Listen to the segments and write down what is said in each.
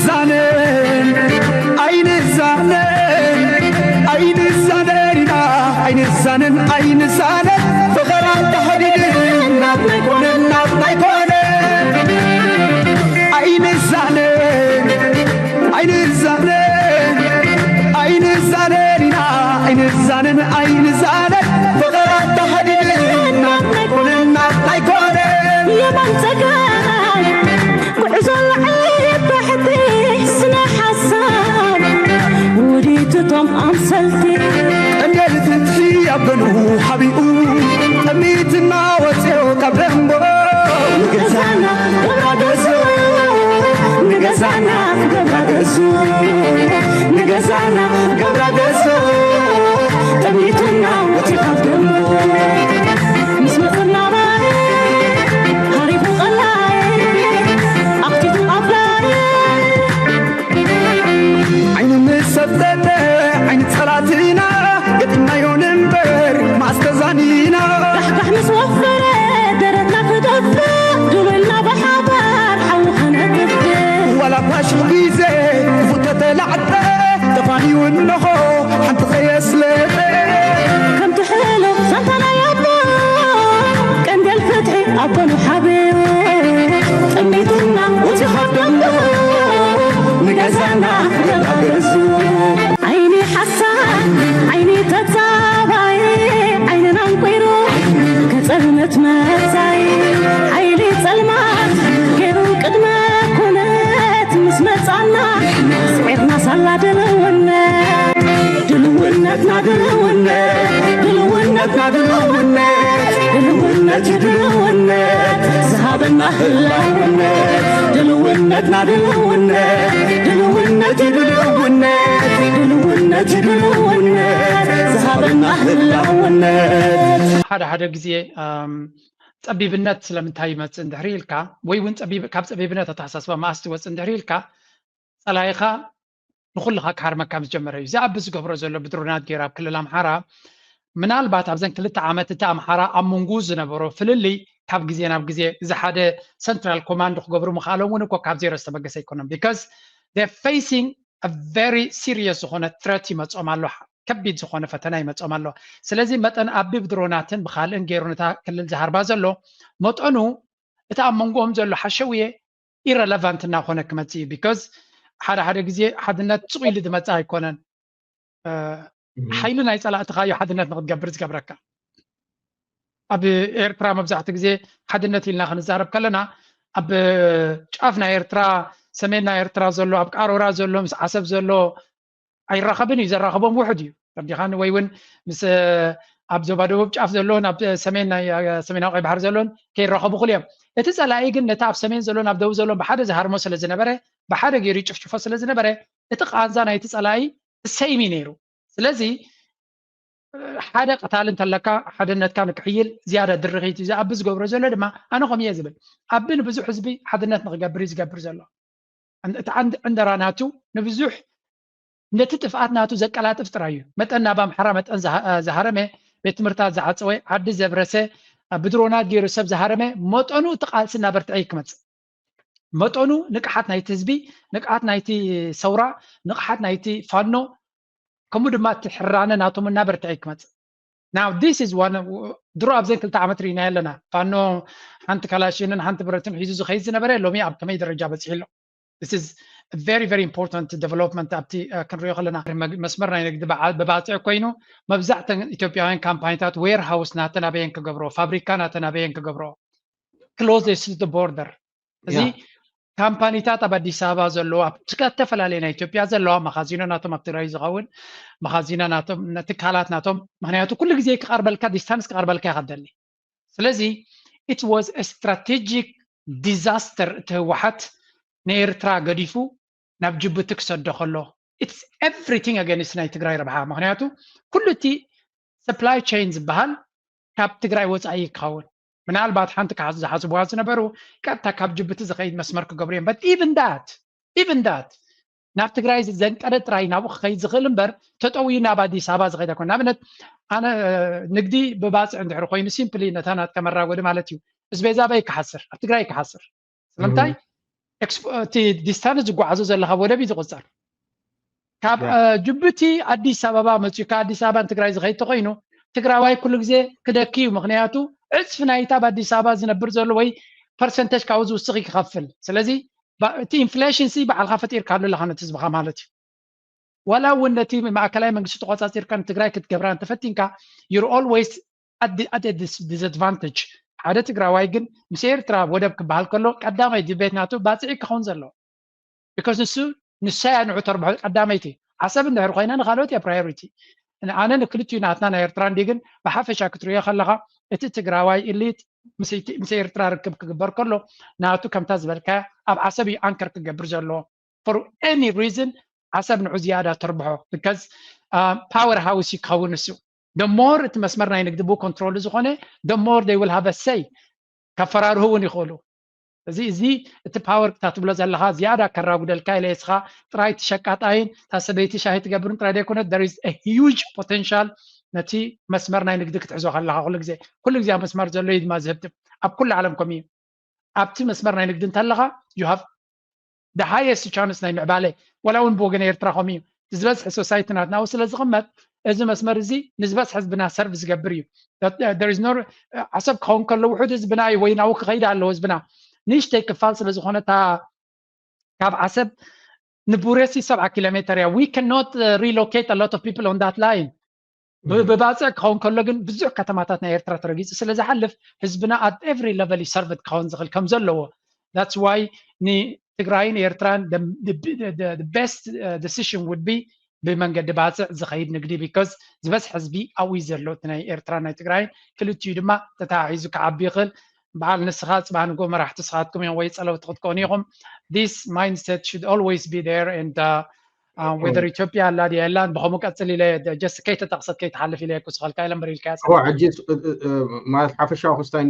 ዛነን ኣይንዛነን ኣይንዛነን ኢና ኣይንዛነን ኣይንዛነን ፍቕራ ተሓዲድና ናትና ኣይኮነን ናትና ኣይኮነን ኣይንዛነን ኣይንዛነን ኣይንዛነን ኢና ኣይንዛነን ኣይንዛነን ፍቕራ ተሓዲድና ናትና ኣይኮነን ናትና ኣይኮነን የማን ጸጋም ጉዕዞ ላዕሊ ታሕቲ ስነ ሓሳብ ውዲቱቶም ኣምሰልቲ ቀንዴል ፍትሒ ኣብ ገኑ ሓቢኡ ጠሚትና ወፅዮ ካብ ደንቦ ንገዛና ገብራ ገዙ ንገዛና ገብራ ገዙ ንገዛና ገብራ ገዙ ጠሚትና ወፅዮ ካብ ደንቦ ምስ መፅና ሃሪፉ ቀላይ ኣኽቲቱ ኣፍላይ ዓይኑ ምስ ሰብተተ ዓይኒ ጸላትና ገጢምናዮ ንንበር ማስተዛኒና ራሕጋሕ ምስ ወፈረ ደረትና ክደፍእ ድልውና ብሓባር ሓዊ ከነጥፍእ ዋላ ፋሽል ግዜ ክፉተተ ላዕጠ ተፋንዩ እንሆ ሓንቲ ከየስለጠ ከምቲ ሕሉፍ ዛንታ ናይ ኣቦ ቀንዴል ፍትሒ ኣቦ ንሓብዮ ጠሚትና እቲ ካብ ደንቡ ንገዛና ገዛ ገዙ ዓይኒ ሓሳድ ዓይኒ ተጻባይ ዓይንና እንቁይሩ ከጸልመት መጻይ ሓይሊ ጸልማት ገይሩ ቅድመ ኩነት ምስ መጻና ስዒርና ሳላ ድልውነት ድልውነትና ድልውነት ድልውነትና ድልውነት ድልውነት እዩ ድልውነት ዝሃበና ህላውነት ድልውነትና ድልውነት ድልውነት እዩ ድልውነት ድልውነት እዩ ድልውነት ዝሃበና ህላውነት ሓደ ሓደ ግዜ ጸቢብነት ስለምንታይ ይመጽእ እንድሕሪ ኢልካ ወይ እውን ካብ ጸቢብነት ኣተሓሳስባ መኣስ ትወጽእ እንድሕሪ ኢልካ ጸላኢኻ ንኹልኻ ክሃርመካ ምስ ጀመረ እዩ። እዚ ኣቢ ዝገብሮ ዘሎ ብድሮናት ገይሩ ኣብ ክልል ኣምሓራ ምናልባት ኣብዘን ክልተ ዓመት እቲ ኣምሓራ ኣብ መንጉ ዝነበሮ ፍልልይ ካብ ግዜ ናብ ግዜ እዚ ሓደ ሰንትራል ኮማንድ ክገብሩ ምኽኣሎም እውን እኮ ካብ ዜሮ ዝተበገሰ ኣይኮነን። ቢካዝ ፌሲንግ ቨሪ ሲሪየስ ዝኾነ ትረት ይመጾም ኣሎ፣ ከቢድ ዝኾነ ፈተና ይመጾም ኣሎ። ስለዚ መጠን ኣቢ ብድሮናትን ብካልእን ገይሩ ነታ ክልል ዝሃርባ ዘሎ መጠኑ እቲ ኣብ መንጎኦም ዘሎ ሓሸውየ ኢረለቫንት እናኾነ ክመፅእ እዩ። ቢካዝ ሓደ ሓደ ግዜ ሓድነት ስቕ ኢሉ ዝመፅእ ኣይኮነን። ሓይሊ ናይ ፀላእትኻ እዩ ሓድነት ንክትገብር ዝገብረካ። ኣብ ኤርትራ መብዛሕትኡ ግዜ ሓድነት ኢልና ክንዛረብ ከለና ኣብ ጫፍ ናይ ኤርትራ፣ ሰሜን ናይ ኤርትራ ዘሎ፣ ኣብ ቃሮራ ዘሎ፣ ምስ ዓሰብ ዘሎ ኣይራኸብን እዩ። ዘራኸቦም ውሑድ እዩ። ተረዲኻኒ? ወይ እውን ምስ ኣብ ዞባ ደቡብ ጫፍ ዘለውን ኣብ ሰሜን ናይ ሰሜናዊ ቀይ ባሕሪ ዘለውን ከይራኸቡ ክሉ እዮም። እቲ ጸላኢ ግን ነቲ ኣብ ሰሜን ዘሎን ኣብ ደቡብ ዘሎን ብሓደ ዝሃርሞ ስለ ዝነበረ፣ ብሓደ ገይሩ ይጭፍጭፎ ስለ ዝነበረ፣ እቲ ቃንዛ ናይቲ ጸላኢ ሰይም እዩ ነይሩ። ስለዚ ሓደ ቀታሊ እንተለካ ሓድነትካ ንክሕይል ዝያዳ ድርኺት እዩ። እዚ ኣቢ ዝገብሮ ዘሎ ድማ ኣነ ከምኡ እየ ዝብል። ኣቢ ንብዙሕ ህዝቢ ሓድነት ንክገብር እዩ ዝገብር ዘሎ። እቲ ዓንድ ዕንደራ ናቱ ንብዙሕ ነቲ ጥፍኣት ናቱ ዘቀላጥፍ ጥራይ እዩ። መጠን ናብ ኣምሓራ መጠን ዝሃ- ዝሃረመ፣ ቤት ትምህርታት ዝዓጸወ፣ ዓዲ ዘብረሰ፣ ብድሮናት ገይሩ ሰብ ዝሃረመ መጠኑ እቲ ቃልሲ እናበርትዐ እዩ ክመጽእ። መጠኑ ንቅሓት ናይቲ ህዝቢ፣ ንቅሓት ናይቲ ሰውራ፣ ንቅሓት ናይቲ ፋኖ ከምኡ ድማ እቲ ሕራነ ናቶም እናበርትዐ እዩ ክመጽእ። Now this is one ድሮ ኣብዘን ክልተ ዓመት ርኢናዮ ኣለና። ፋኖ ሓንቲ ካላሽንን ሓንቲ ብረትን ሒዙ ዝኸይድ ዝነበረ ሎሚ ኣብ ከመይ ደረጃ በጺሑ ኣሎ? This is very very important development ኣብቲ ክንሪኦ ከለና መስመር ናይ ንግዲ ብባፅዕ ኮይኑ መብዛሕተን ኢትዮጵያውያን ካምፓኒታት ዌርሃውስ ናተን ኣበየን ክገብሮ ፋብሪካ ናተን ኣበየን ክገብሮ closest to the border እዚ ካምፓኒታት ኣብ ኣዲስ ኣበባ ዘለዋ ኣብ ዝተፈላለዩ ናይ ኢትዮጵያ ዘለዋ መኻዚኖ ናቶም ኣብ ትግራይ ዝኸውን መኻዚና ናቶም ትካላት ናቶም ምክንያቱ ኩሉ ግዜ ክቐርበልካ distance ክቐርበልካ ይኸደሊ ስለዚ it was a strategic disaster እቲ ህወሓት ንኤርትራ ገዲፉ ናብ ጅቡቲ ክሰዶ ከሎ it's everything against ናይ ትግራይ ረብሓ ምክንያቱ ኩሉ እቲ supply chain ዝበሃል ካብ ትግራይ ወፃኢ ክኸውን ምናልባት ሓንቲ ክሓዙ ዝሓስብዋ ዝነበሩ ቀጥታ ካብ ጅቡቲ ዝኸይድ መስመር ክገብሩ እዮም but even that even that ናብ ትግራይ ዘንቀደ ጥራይ ናብኡ ክኸይድ ዝኽእል እምበር ተጠውዩ ናብ ኣዲስ ኣበባ ዝኸይድ ኣይኮነ ንኣብነት ኣነ ንግዲ ብባፅዕ እንድሕር ኮይኑ simply ነታ ናትካ መራጎዲ ማለት እዩ እስቤዛ በይ ክሓስር ኣብ ትግራይ ክሓስር ስለምንታይ exp- እቲ distance ዝጓዓዞ ዘለካ ወደብ እዩ ዝቁፀር። ካብ ጅቡቲ ኣዲስ ኣበባ መፅኡ ካብ ኣዲስ ኣበባ ንትግራይ ዝኸይድ ተኮይኑ ትግራዋይ ኩሉ ግዜ ክደኪ እዩ። ምክንያቱ ዕፅፊ ናይታ ኣብ ኣዲስ ኣበባ ዝነብር ዘሎ ወይ percentage ካብኡ ዝውስኽ እዩ ክኸፍል። ስለዚ እቲ inflation ሲ ባዕልካ ፈጢርካሉ ኣለካ ነቲ ህዝብካ ማለት እዩ። ዋላ እውን ነቲ ማእከላይ መንግስቲ ተቆፃፂርካ ንትግራይ ክትገብራ እንተፈቲንካ you're always at disadvantage። ሓደ ትግራዋይ ግን ምስ ኤርትራ ወደብ ክበሃል ከሎ ቀዳማይ debate ናቱ ባፅዒ ክኸውን ዘሎ because ንሱ ንሳ እያ ንዑ ተርብሖ ቀዳመይቲ። ዓሰብ እንድሕር ኮይና ንካልኦት እያ priority። ኣነ ንክልቲኡ ናትና ናይ ኤርትራ እንዲ ግን ብሓፈሻ ክትሪኦ ከለካ እቲ ትግራዋይ elite ምስ ኤርትራ ርክብ ክግበር ከሎ ናቱ ከምታ ዝበልካያ ኣብ ዓሰብ እዩ anchor ክገብር ዘለዎ። For any reason ዓሰብ ንዑ ዝያዳ ተርብሖ because power house እዩ ክኸውን እሱ። The more እቲ መስመር ናይ ንግዲ ብኡ control ዝኾነ the more they will have a say። ከፈራርሁ እውን ይኽእሉ። እዚ እዚ እቲ power እታ ትብሎ ዘለካ ዝያዳ ከራጉደልካ ኢለ እስኻ ጥራይ እቲ ሸቃጣይን እታ ሰበይቲ ሻሂ ትገብርን ጥራይ ዘይኮነ there is a huge potential ነቲ መስመር ናይ ንግዲ ክትሕዞ ከለካ ኩሉ ግዜ ኩሉ ግዜ ኣብ መስመር ዘሎ እዩ ድማ ዝህብትም ኣብ ኩሉ ዓለም ከምኡ እዩ። ኣብቲ መስመር ናይ ንግዲ እንተለካ you have the highest chance ናይ ምዕባለ ዋላ እውን ብወገን ኤርትራ ከምኡ እዩ። ዝበዝሐ society ናትናው ስለ ዝቕመጥ እዚ መስመር እዚ ንዝበዝሐ ህዝብና serve ዝገብር እዩ። There is no ዓሰብ ክኸውን ከሎ ውሑድ ህዝብና እዩ ወይ ናብኡ ክኸይድ ኣለዎ ህዝብና ንእሽተይ ክፋል ስለ ዝኾነ እታ ካብ ዓሰብ ንቡሬሲ ሰብዓ ኪሎ ሜትር እያ። We cannot relocate a lot of people on that line። ብባፅዕ ክኸውን ከሎ ግን ብዙሕ ከተማታት ናይ ኤርትራ ተረጊፁ ስለ ዝሓልፍ ህዝብና at every level served ክኸውን ዝኽእል ከም ዘለዎ that's why ንትግራይን ኤርትራን best decision would be ብመንገዲ ባፅዕ ዝኸይድ ንግዲ because ዝበዝሕ ህዝቢ ኣብኡ እዩ ዘሎ እቲ ናይ ኤርትራ ናይ ትግራይ ክልቲኡ ድማ ተተሓሒዙ ክዓቢ ይኽእል። በዓል ንስኻ ፅባህ ንጎ መራሕቲ ስኻትኩም እዮም ወይ ፀለውቲ ክትኮኑ ኢኹም። This mindset should always be there and whether ኢትዮጵያ ኣላ ድያ የላን ብኸምኡ ቀፅል ኢለ just ከይተጠቕሰት ከይትሓልፍ ኢለ ክስኸልካ ኢለ እምበር ኢልካ ሕጂ ማለት ሓፈሻዊ ክስታይ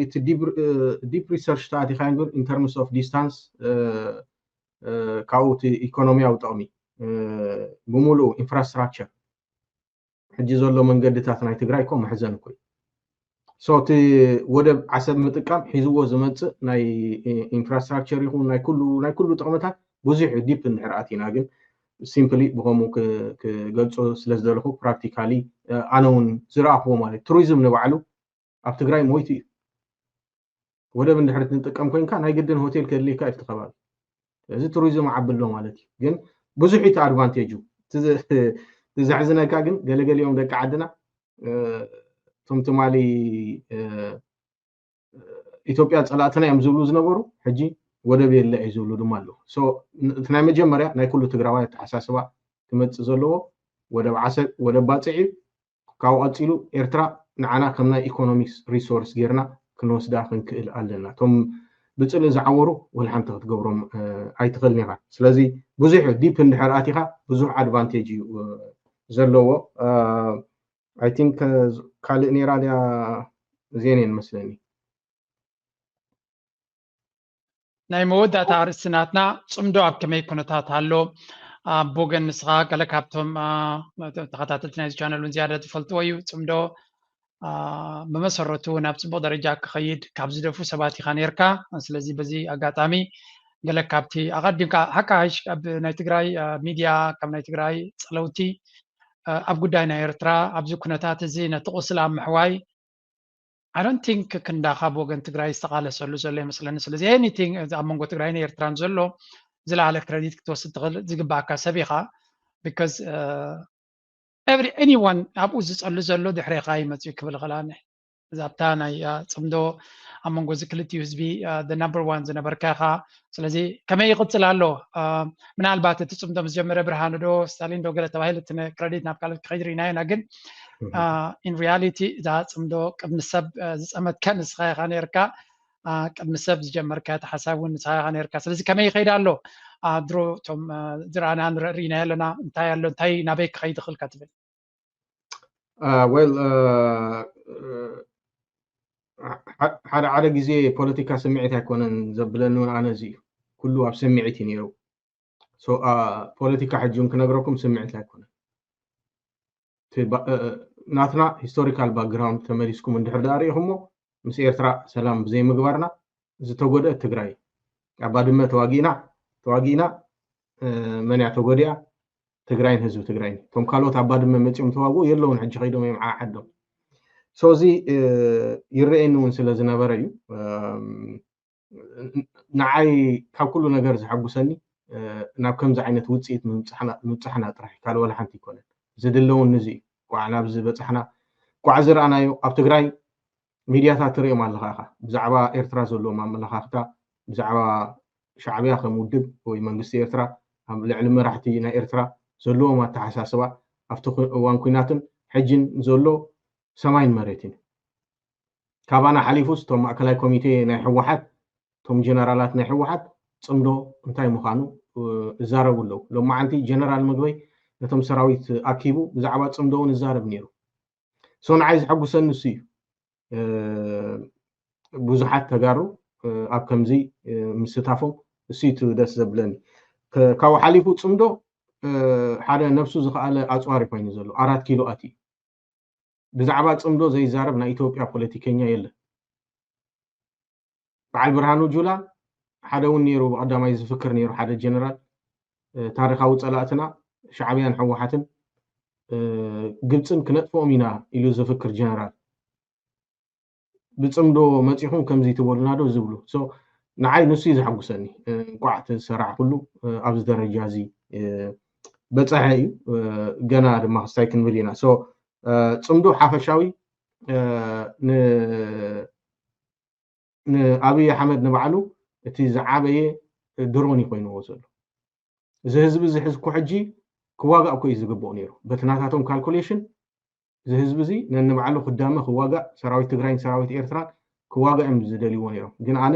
deep research ተኣቲኻዮ ግን in terms of distance ካብኡ እቲ ኢኮኖሚያዊ ጥቕሚ ብምሉኡ infrastructure ሕጂ ዘሎ መንገድታት ናይ ትግራይ እኮ መሕዘን እኮ እዩ። So እቲ ወደብ ዓሰብ ምጥቃም ሒዝዎ ዝመፅእ ናይ infrastructure ይኹን ናይ ኩሉ ናይ ኩሉ ጥቕምታት ብዙሕ deep እንድሕር ኣቲና ግን simply ብኸምኡ ክገልፆ ስለ ዝደለኹ practically ኣነ እውን ዝረኣኽዎ ማለት tourism ንባዕሉ ኣብ ትግራይ ሞይቱ እዩ። ወደብ እንድሕር ትጥቀም ኮይንካ ናይ ግድን ሆቴል ከድልየካ እዩ እቲ ከባቢ። እዚ tourism ዓቢ ኣሎ ማለት እዩ። ግን ብዙሕ እዩ advantage ኡ። ዘሕዝነካ ግን ገለገሊኦም ደቂ ዓድና እቶም ትማሊ ኢትዮጵያ ፀላእትና እዮም ዝብሉ ዝነበሩ ሕጂ ወደብ የለ እዩ ዝብሉ ድማ ኣለዉ። እቲ ናይ መጀመርያ ናይ ኩሉ ትግራዋይ ኣተሓሳስባ ክመፅእ ዘለዎ ወደብ ዓሰብ ወደብ ባፅዕ እዩ። ካብኡ ቀፂሉ ኤርትራ ንዓና ከም ናይ economic resource ጌርና ክንወስዳ ክንክእል ኣለና። እቶም ብፅልኢ ዝዓወሩ ወላ ሓንቲ ክትገብሮም ኣይትኽእልን ኢኻ። ስለዚ ብዙሕ deep እንድሕር ኣቲኻ ብዙሕ advantage እዩ ዘለዎ። I think ካልእ ነይራ ድያ ዜኔን መስለኒ። ናይ መወዳእታ ኣርእስቲ ናትና ፅምዶ ኣብ ከመይ ኩነታት ኣሎ? ኣብ ወገን ንስኻ ገለ ካብቶም ተኸታተልቲ ናይዚ ቻነል እውን ዝያዳ ዝፈልጥዎ እዩ። ፅምዶ ብመሰረቱ ናብ ፅቡቕ ደረጃ ክኸይድ ካብ ዝደፉ ሰባት ኢኻ ነርካ። ስለዚ በዚ ኣጋጣሚ ገለ ካብቲ ኣቐዲምካ ሓካይሽ ኣብ ናይ ትግራይ ሚድያ ካብ ናይ ትግራይ ፀለውቲ ኣብ ጉዳይ ናይ ኤርትራ ኣብዚ ኩነታት እዚ ነቲ ቁስል ኣብ ምሕዋይ I don't think ክንዳኻ ብወገን ትግራይ ዝተቓለሰሉ ዘሎ ይመስለኒ። ስለዚ anything ኣብ መንጎ ትግራይን ኤርትራን ዘሎ ዝለዓለ credit ክትወስድ ትኽእል ዝግባኣካ ሰብ ኢኻ። Because every anyone ኣብኡ ዝፀሉ ዘሎ ድሕሬኻ ይመፅኡ ክብል ኽእል ኣነ። እዛ ኣብታ ናይ ፅምዶ ኣብ መንጎ እዚ ክልቲኡ ህዝቢ number one ዝነበርካ ኢኻ። ስለዚ ከመይ ይቕፅል ኣሎ? ምናልባት እቲ ፅምዶ ምስ ጀመረ ብርሃኑ ዶ ስታሊን ዶ ገለ ተባሂሉ እቲ credit ናብ ካልኦት ክኸይድ ርኢናዮ ኢና። ግን in reality እዛ ፅምዶ ቅድሚ ሰብ ዝፀመትካ ንስኻ ኢኻ ነርካ። ቅድሚ ሰብ ዝጀመርካ እቲ ሓሳብ እውን ንስኻ ኢኻ ነርካ። ስለዚ ከመይ ይኸይድ ኣሎ? ድሮ እቶም ዝረኣና ንርኢ ርኢናዮ ኣለና። እንታይ ኣሎ እንታይ ናበይ ክኸይድ ይኽእል ከትብል? Well ሓደ ሓደ ግዜ ፖለቲካ ስምዒት ኣይኮነን ዘብለኒ እውን ኣነ እዚ እዩ። ኩሉ ኣብ ስምዒት እዩ ነይሩ። ፖለቲካ ሕጂ እውን ክነግረኩም ስምዒት ኣይኮነን። ናትና historical background ተመሊስኩም እንድሕር ደኣ ርኢኹሞ ምስ ኤርትራ ሰላም ብዘይምግባርና ዝተጎድአት ትግራይ ኣብ ባድመ ተዋጊእና ተዋጊእና መን እያ ተጎዲኣ? ትግራይን ህዝቢ ትግራይን። እቶም ካልኦት ኣብ ባድመ መፂኦም ተዋግኡ የለውን፣ ሕጂ ከይዶም እዮም ዓዓዶም። So እዚ ይረአየኒ እውን ስለ ዝነበረ እዩ። ንዓይ ካብ ኩሉ ነገር ዘሐጉሰኒ ናብ ከምዚ ዓይነት ውፅኢት ምብፃሕና ጥራሕ፣ ካልእ ዋላ ሓንቲ ኣይኮነን። ዝድለውን ንዚ እዩ። ቋዕ ናብዚ በፃሕና፣ ቋዕ ዝረኣናዮ ኣብ ትግራይ ሚድያታት ትሪኦም ኣለኻ ኢኻ። ብዛዕባ ኤርትራ ዘለዎም ኣመለኻኽታ፣ ብዛዕባ ሻዕብያ ከም ውድብ ወይ መንግስቲ ኤርትራ፣ ኣብ ልዕሊ መራሕቲ ናይ ኤርትራ ዘለዎም ኣተሓሳስባ፣ ኣብቲ እዋን ኩናትን ሕጅን ዘሎ ሰማይን መሬትን እዩ። ካባና ሓሊፉስ እቶም ማእከላይ ኮሚቴ ናይ ህወሓት፣ እቶም ጀነራላት ናይ ህወሓት ፅምዶ እንታይ ምዃኑ ይዛረቡ ኣለዉ። ሎማዓንቲ ጀነራል ምግበይ ነቶም ሰራዊት ኣኪቡ ብዛዕባ ፅምዶ እውን ይዛረብ ነይሩ። So ንዓይ ዘሐጉሰኒ እሱ እዩ። ብዙሓት ተጋሩ ኣብ ከምዚ ምስታፎም እሱ እዩ ደስ ዘብለኒ። ካብኡ ሓሊፉ ፅምዶ ሓደ ነብሱ ዝኸኣለ ኣፅዋሪ ኮይኑ ዘሎ ኣራት ኪሎ ኣትዩ። ብዛዕባ ፅምዶ ዘይዛረብ ናይ ኢትዮጵያ ፖለቲከኛ የለን። በዓል ብርሃኑ ጁላ ሓደ እውን ነይሩ፣ ብቐዳማይ ዝፍክር ነይሩ ሓደ ጀነራል፣ ታሪኻዊ ፀላእትና ሻዕብያን ህወሓትን ግብፅን ክነጥፍኦም ኢና ኢሉ ዝፍክር ጀነራል። ብፅምዶ መፂኹም ከምዚ ትበሉና ዶ ዝብሉ። ንዓይ ንሱ እዩ ዘሐጉሰኒ። እንቋዕ ተሰራዕኩሉ ኣብዚ ደረጃ እዚ በፀሐ እዩ። ገና ድማ ክስታይ ክንብል ኢና። ፅምዶ ሓፈሻዊ ንኣብይ ኣሕመድ ንባዕሉ እቲ ዝዓበየ ድሮን እዩ ኮይንዎ ዘሎ። እዚ ህዝቢ እዚ ሕዝኮ ሕጂ ክዋጋእ እኮ እዩ ዝግብኦ ነይሩ። በቲ ናታቶም ካልኩሌሽን እዚ ህዝቢ እዚ ነንባዕሉ ክዳመ ክዋጋእ፣ ሰራዊት ትግራይን ሰራዊት ኤርትራን ክዋጋእ እዮም ዝደልይዎ ነይሮም። ግን ኣነ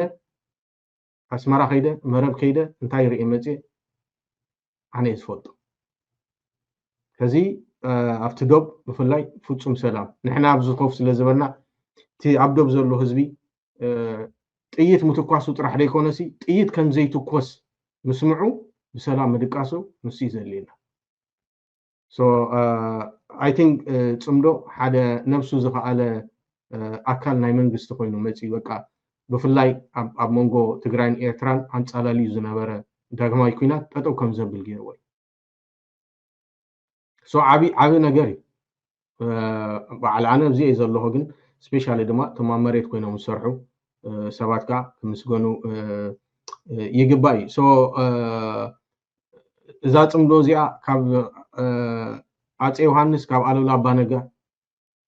ኣስመራ ከይደ፣ መረብ ከይደ እንታይ ርእየ መፅየ ኣነ እየ ዝፈልጦ። ከዚ ኣብቲ ዶብ ብፍላይ ፍፁም ሰላም። ንሕና ኣብዚ ኮፍ ስለ ዝበልና እቲ ኣብ ዶብ ዘሎ ህዝቢ ጥይት ምትኳሱ ጥራሕ ደይኮነሲ ጥይት ከም ዘይትኮስ ምስምዑ ብሰላም ምድቃሱ ንሱ እዩ ዘድልየና። I think ፅምዶ ሓደ ነብሱ ዝኸኣለ ኣካል ናይ መንግስቲ ኮይኑ መፂኡ። በቃ ብፍላይ ኣብ መንጎ ትግራይን ኤርትራን ኣንፃላልዩ ዝነበረ ዳግማይ ኩናት ጠጠው ከም ዘብል ገይርዎ እዩ። ዓቢ ዓቢ ነገር እዩ። በዓል ኣነ ኣብዚ እየ ዘለኹ፣ ግን ስፔሻሊ ድማ እቶም ኣብ መሬት ኮይኖም ዝሰርሑ ሰባት ከዓ ክምስገኑ ይግባእ እዩ። እዛ ፅምዶ እዚኣ ካብ ኣፀይ ዮሃንስ፣ ካብ ኣሉላ ኣባነጋ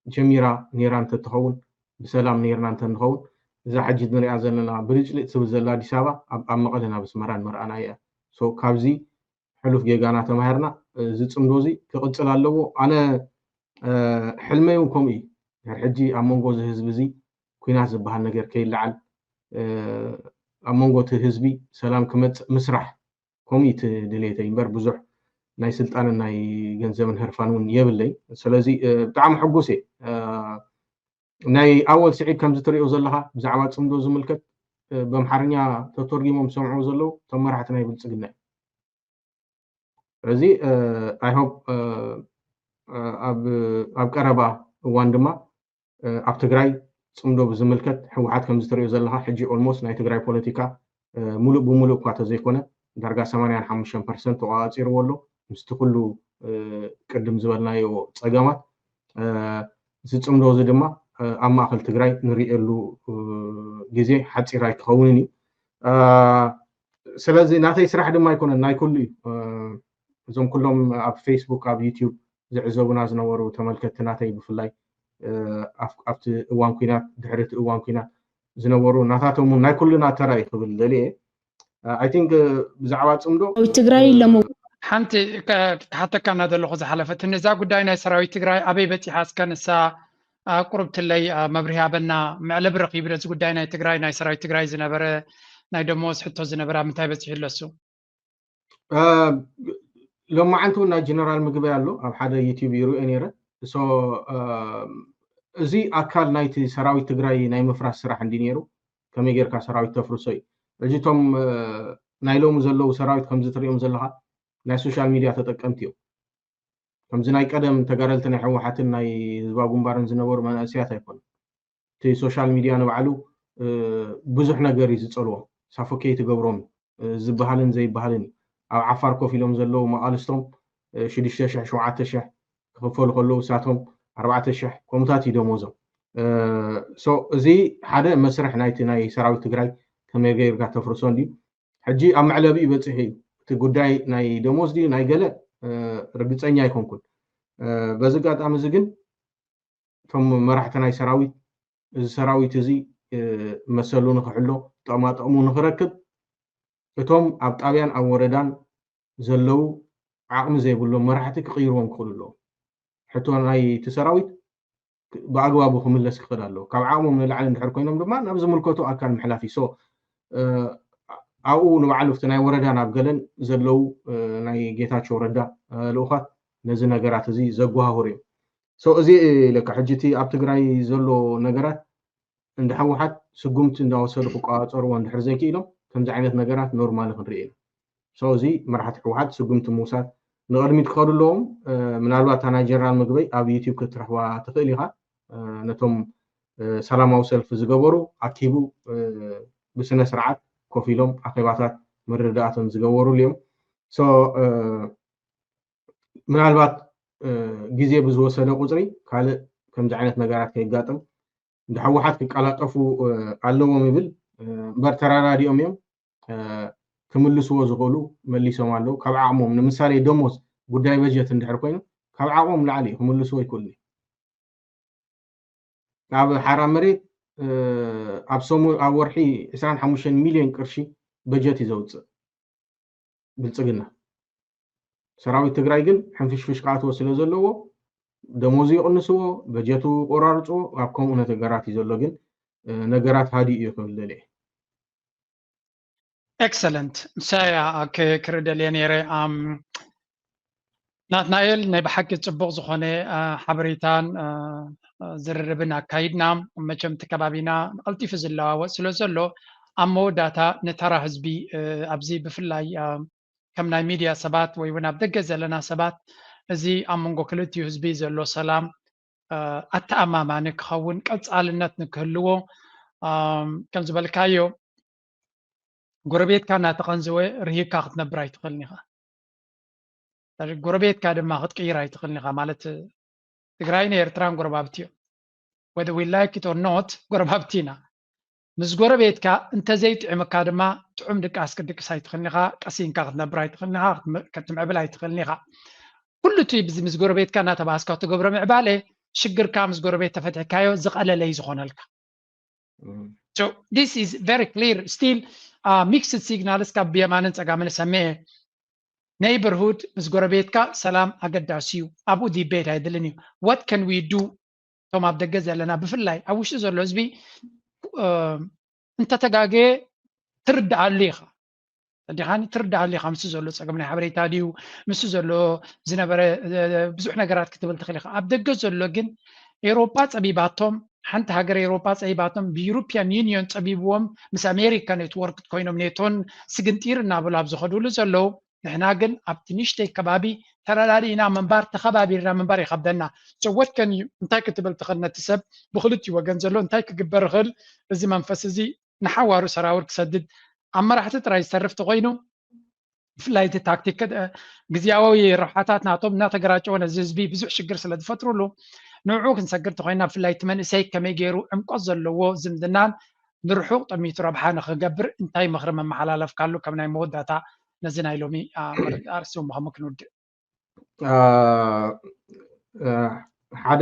ጀሚራ ነይራ እንተትኸውን፣ ብሰላም ነይርና እንተንኸውን፣ እዛ ሕጂ ንሪኣ ዘለና ብልጭልጭ ትብል ዘላ ኣዲስ ኣበባ ኣብ መቐለን ኣብ ኣስመራን ምርኣና እያ። ካብዚ ሕሉፍ ጌጋና ተማሂርና እዚ ፅምዶ እዚ ክቕፅል ኣለዎ። ኣነ ሕልመይ እውን ከምኡ እዩ። ድሕሪ ሕጂ ኣብ መንጎ እዚ ህዝቢ እዚ ኩናት ዝበሃል ነገር ከይለዓል፣ ኣብ መንጎ እቲ ህዝቢ ሰላም ክመፅእ ምስራሕ፣ ከምኡ እዩ እቲ ድሌተይ እምበር ብዙሕ ናይ ስልጣንን ናይ ገንዘብን ህርፋን እውን የብለይ። ስለዚ ብጣዕሚ ሕጉስ እየ። ናይ ኣወል ስዒድ ከምዚ ትሪኦ ዘለኻ ብዛዕባ ፅምዶ ዝምልከት ብኣምሓርኛ ተተርጊሞም ዝሰምዕዎ ዘለዉ እቶም መራሕቲ ናይ ብልፅግና እዩ። ስለዚ I hope ኣብ ቀረባ እዋን ድማ ኣብ ትግራይ ፅምዶ ብዝምልከት ህወሓት ከምዚ ትሪኦ ዘለኻ ሕጂ ኦልሞስት ናይ ትግራይ ፖለቲካ ሙሉእ ብሙሉእ እኳ ተዘይኮነ ዳርጋ ሰማንያን ሓሙሽተን ፐርሰንት ተቋፂርዎ ኣሎ። ምስቲ ኩሉ ቅድም ዝበልናዮ ፀገማት እዚ ፅምዶ እዚ ድማ ኣብ ማእኸል ትግራይ ንሪኤሉ ግዜ ሓፂር ኣይክኸውንን እዩ። ስለዚ ናተይ ስራሕ ድማ ኣይኮነን፣ ናይ ኩሉ እዩ። እዞም ኩሎም ኣብ ፌስቡክ ኣብ ዩቲዩብ ዝዕዘቡና ዝነበሩ ተመልከትቲ ናተይ ብፍላይ ኣብቲ እዋን ኩናት ድሕሪ እቲ እዋን ኩናት ዝነበሩ ናታቶም እውን ናይ ኩልና ተራ እዩ ክብል ደልየ። I think ብዛዕባ ፅምዶ ትግራይ ለሞ ሓንቲ ክሓተካ እናደለኹ ዝሓለፈትኒ እዛ ጉዳይ ናይ ሰራዊት ትግራይ ኣበይ በፂሓ እስከ ንሳ ቁርብትለይ መብርሂ ኣበና መዕለቢ ረኺቡ እዚ ጉዳይ ናይ ትግራይ ናይ ሰራዊት ትግራይ ዝነበረ ናይ ደሞዝ ሕቶ ዝነበረ ኣብ ምንታይ በፂሑ ኣለሱ? ሎማዓንቲ እውን ናይ ጀነራል ምግበይ ኣሎ ኣብ ሓደ ዩቲዩብ ይሪኦ ነይረ። እዚ ኣካል ናይቲ ሰራዊት ትግራይ ናይ ምፍራስ ስራሕ እንዲ ነይሩ፣ ከመይ ጌርካ ሰራዊት ተፍርሶ እዩ። ሕጂ እቶም ናይ ሎሚ ዘለዉ ሰራዊት ከምዚ ትሪኦም ዘለኻ ናይ ሶሻል ሚድያ ተጠቀምቲ እዮም። ከምዚ ናይ ቀደም ተጋደልቲ ናይ ህወሓትን ናይ ህዝባዊ ግንባርን ዝነበሩ መናእሰያት ኣይኮኑን። እቲ ሶሻል ሚድያ ንባዕሉ ብዙሕ ነገር እዩ ዝፀልዎም፣ ሳፎኬት ይገብሮም። ዝበሃልን ዘይበሃልን እዩ። ኣብ ዓፋር ኮፍ ኢሎም ዘለዉ መቓልስቶም ሽዱሽተ ሽሕ ሸውዓተ ሽሕ ክኽፈሉ ከለዉ እሳቶም ኣርባዕተ ሽሕ ከምኡታት እዩ ደሞዞም። እዚ ሓደ መስርሕ ናይቲ ናይ ሰራዊት ትግራይ ከመይ ገይርካ ተፍርሶ እንድዩ። ሕጂ ኣብ መዕለቢኡ በፂሑ እዩ። እቲ ጉዳይ ናይ ደሞዝ ድዩ ናይ ገለ ርግፀኛ ኣይኮንኩን። በዚ ኣጋጣሚ እዚ ግን እቶም መራሕቲ ናይ ሰራዊት፣ እዚ ሰራዊት እዚ መሰሉ ንክሕሎ፣ ጥቕማ ጥቕሙ ንክረክብ፣ እቶም ኣብ ጣብያን ኣብ ወረዳን ዘለዉ ዓቕሚ ዘይብሎም መራሕቲ ክቕይርዎም ክኽእሉ ኣለዎም። ሕቶ ናይቲ ሰራዊት ብኣግባቡ ክምለስ ክኽእል ኣለዎ። ካብ ዓቕሞም ንላዕሊ እንድሕር ኮይኖም ድማ ናብ ዝምልከቶ ኣካል ምሕላፍ እዩ። ኣብኡ ንባዕሉ ኣብቲ ናይ ወረዳ ናብ ገለን ዘለዉ ናይ ጌታቸው ረዳ ልኡኻት ነዚ ነገራት እዚ ዘጓሃህሩ እዮም። እዚ ኢለካ ሕጂ እቲ ኣብ ትግራይ ዘሎ ነገራት እንደ ህወሓት ስጉምቲ እንዳወሰዱ ክቋፀርዎ እንድሕር ዘይክኢሎም ከምዚ ዓይነት ነገራት ኖርማሊ ክንርኢ ኢና። እዚ መራሕቲ ህወሓት ስጉምቲ ምውሳድ ንቕድሚት ክኸዱ ኣለዎም። ምናልባት እታ ናይ ጀነራል ምግበይ ኣብ ዩቲዩብ ክትረኽባ ትኽእል ኢኻ። ነቶም ሰላማዊ ሰልፊ ዝገበሩ ኣኪቡ ብስነ ስርዓት ኮፍ ኢሎም ኣኼባታት ምርድዳእቶም ዝገበሩሉ እዮም። ምናልባት ግዜ ብዝወሰደ ቁፅሪ ካልእ ከምዚ ዓይነት ነገራት ከይጋጥም እንደ ህወሓት ክቀላጠፉ ኣለዎም ይብል እምበር ተራዳዲኦም እዮም ክምልስዎ ዝኽእሉ መሊሶም ኣለዉ። ካብ ዓቕሞም ንምሳሌ ደሞዝ ጉዳይ በጀት እንድሕር ኮይኑ ካብ ዓቕሞም ላዕሊ እዩ ክምልስዎ ይክእሉ። ኣብ ሓራ መሬት ኣብ ሰሙ ኣብ ወርሒ ዕስራን ሓሙሽተን ሚልዮን ቅርሺ በጀት እዩ ዘውፅእ ብልፅግና። ሰራዊት ትግራይ ግን ሕንፍሽፍሽ ክኣትዎ ስለ ዘለዎ ደሞዙ ይቕንስዎ፣ በጀቱ ቆራርፅዎ፣ ኣብ ከምኡ ነገራት እዩ ዘሎ። ግን ነገራት ሃዲኡ እዩ ክብል ደልየ። ኤክሰለንት ንሳያ ክርደልየ ነይረ። ናትናኤል ናይ ብሓቂ ፅቡቕ ዝኾነ ሓበሬታን ዝርርብን ኣካይድና። መቸም እቲ ከባቢና ቀልጢፉ ዝለዋወጥ ስለ ዘሎ ኣብ መወዳእታ ንተራ ህዝቢ ኣብዚ ብፍላይ ከም ናይ ሚድያ ሰባት ወይ እውን ኣብ ደገ ዘለና ሰባት እዚ ኣብ መንጎ ክልቲኡ ህዝቢ ዘሎ ሰላም ኣተኣማማኒ ክኸውን ቀፃልነት ንክህልዎ ከም ዝበልካዮ ጎረቤትካ እናተቐንዘወ ርሂካ ክትነብር ኣይትኽእልን ኢኻ። ጎረቤትካ ድማ ክትቅይር ኣይትኽእልን ኢኻ። ማለት ትግራይን ኤርትራን ጎረባብቲ እዮም። Whether we like it or not ጎረባብቲ ኢና። ምስ ጎረቤትካ እንተዘይጥዕምካ ድማ ጥዑም ድቃስ ክትድቅስ ኣይትኽእልን ኢኻ። ቀሲንካ ክትነብር ኣይትኽእልን ኢኻ። ክትምዕብል ኣይትኽእልን ኢኻ። ኩሉ እቲ ምስ ጎረቤትካ እናተባሃስካ ትገብሮ ምዕባለ ሽግርካ ምስ ጎረቤት ተፈቲሕካዮ ዝቐለለ እዩ ዝኾነልካ። So this is very clear. Still mixed signals ካብ ብየማንን ፀጋምን ሰምዐ። Neighborhood ምስ ጎረቤትካ ሰላም ኣገዳሲ እዩ። ኣብኡ debate ኣይድልን እዩ። What can we do? እቶም ኣብ ደገ ዘለና ብፍላይ ኣብ ውሽጢ ዘሎ ህዝቢ እንተተጋገየ ትርድኣሉ ኢኻ። ዲኻኒ ትርድኣሉ ኢኻ። ምስ ዘሎ ፀገም ናይ ሓበሬታ ድዩ ምስ ዘሎ ዝነበረ ብዙሕ ነገራት ክትብል ትኽእል ኢኻ። ኣብ ደገ ዘሎ ግን ኤውሮጳ ፀቢባቶም፣ ሓንቲ ሃገር ኤውሮጳ ፀቢባቶም፣ ብዩሮፒያን ዩኒዮን ፀቢብዎም፣ ምስ ኣሜሪካ ኔትወርክ ኮይኖም ኔቶን ስግንጢር እናበሉ ኣብ ዝኸድሉ ዘለዉ፣ ንሕና ግን ኣብቲ ንእሽተይ ከባቢ ተረዳዲእና ምንባር ተኸባቢርና ምንባር ይኸብደና። So what can you እንታይ ክትብል ትኽእል ነቲ ሰብ ብክልቲኡ ወገን ዘሎ እንታይ ክግበር ይኽእል? እዚ መንፈስ እዚ ንሓዋሩ ሰራውር ክሰድድ ኣብ መራሕቲ ጥራይ ዝተርፍ ተኮይኑ ብፍላይ እቲ ታክቲክ ግዝያዊ ረብሓታት ናቶም እናተገራጨወ ነዚ ህዝቢ ብዙሕ ሽግር ስለ ዝፈጥሩሉ ንዕኡ ክንሰግር ተኮይና ብፍላይ እቲ መንእሰይ ከመይ ገይሩ ዕምቆት ዘለዎ ዝምድናን ንርሑቕ ጠሚቱ ረብሓ ንክገብር እንታይ ምኽሪ መመሓላለፍካሉ ከም ናይ መወዳእታ ነዚ ናይ ሎሚ ኣርእስቲ ምዃኑ ክንውድእ። ሓደ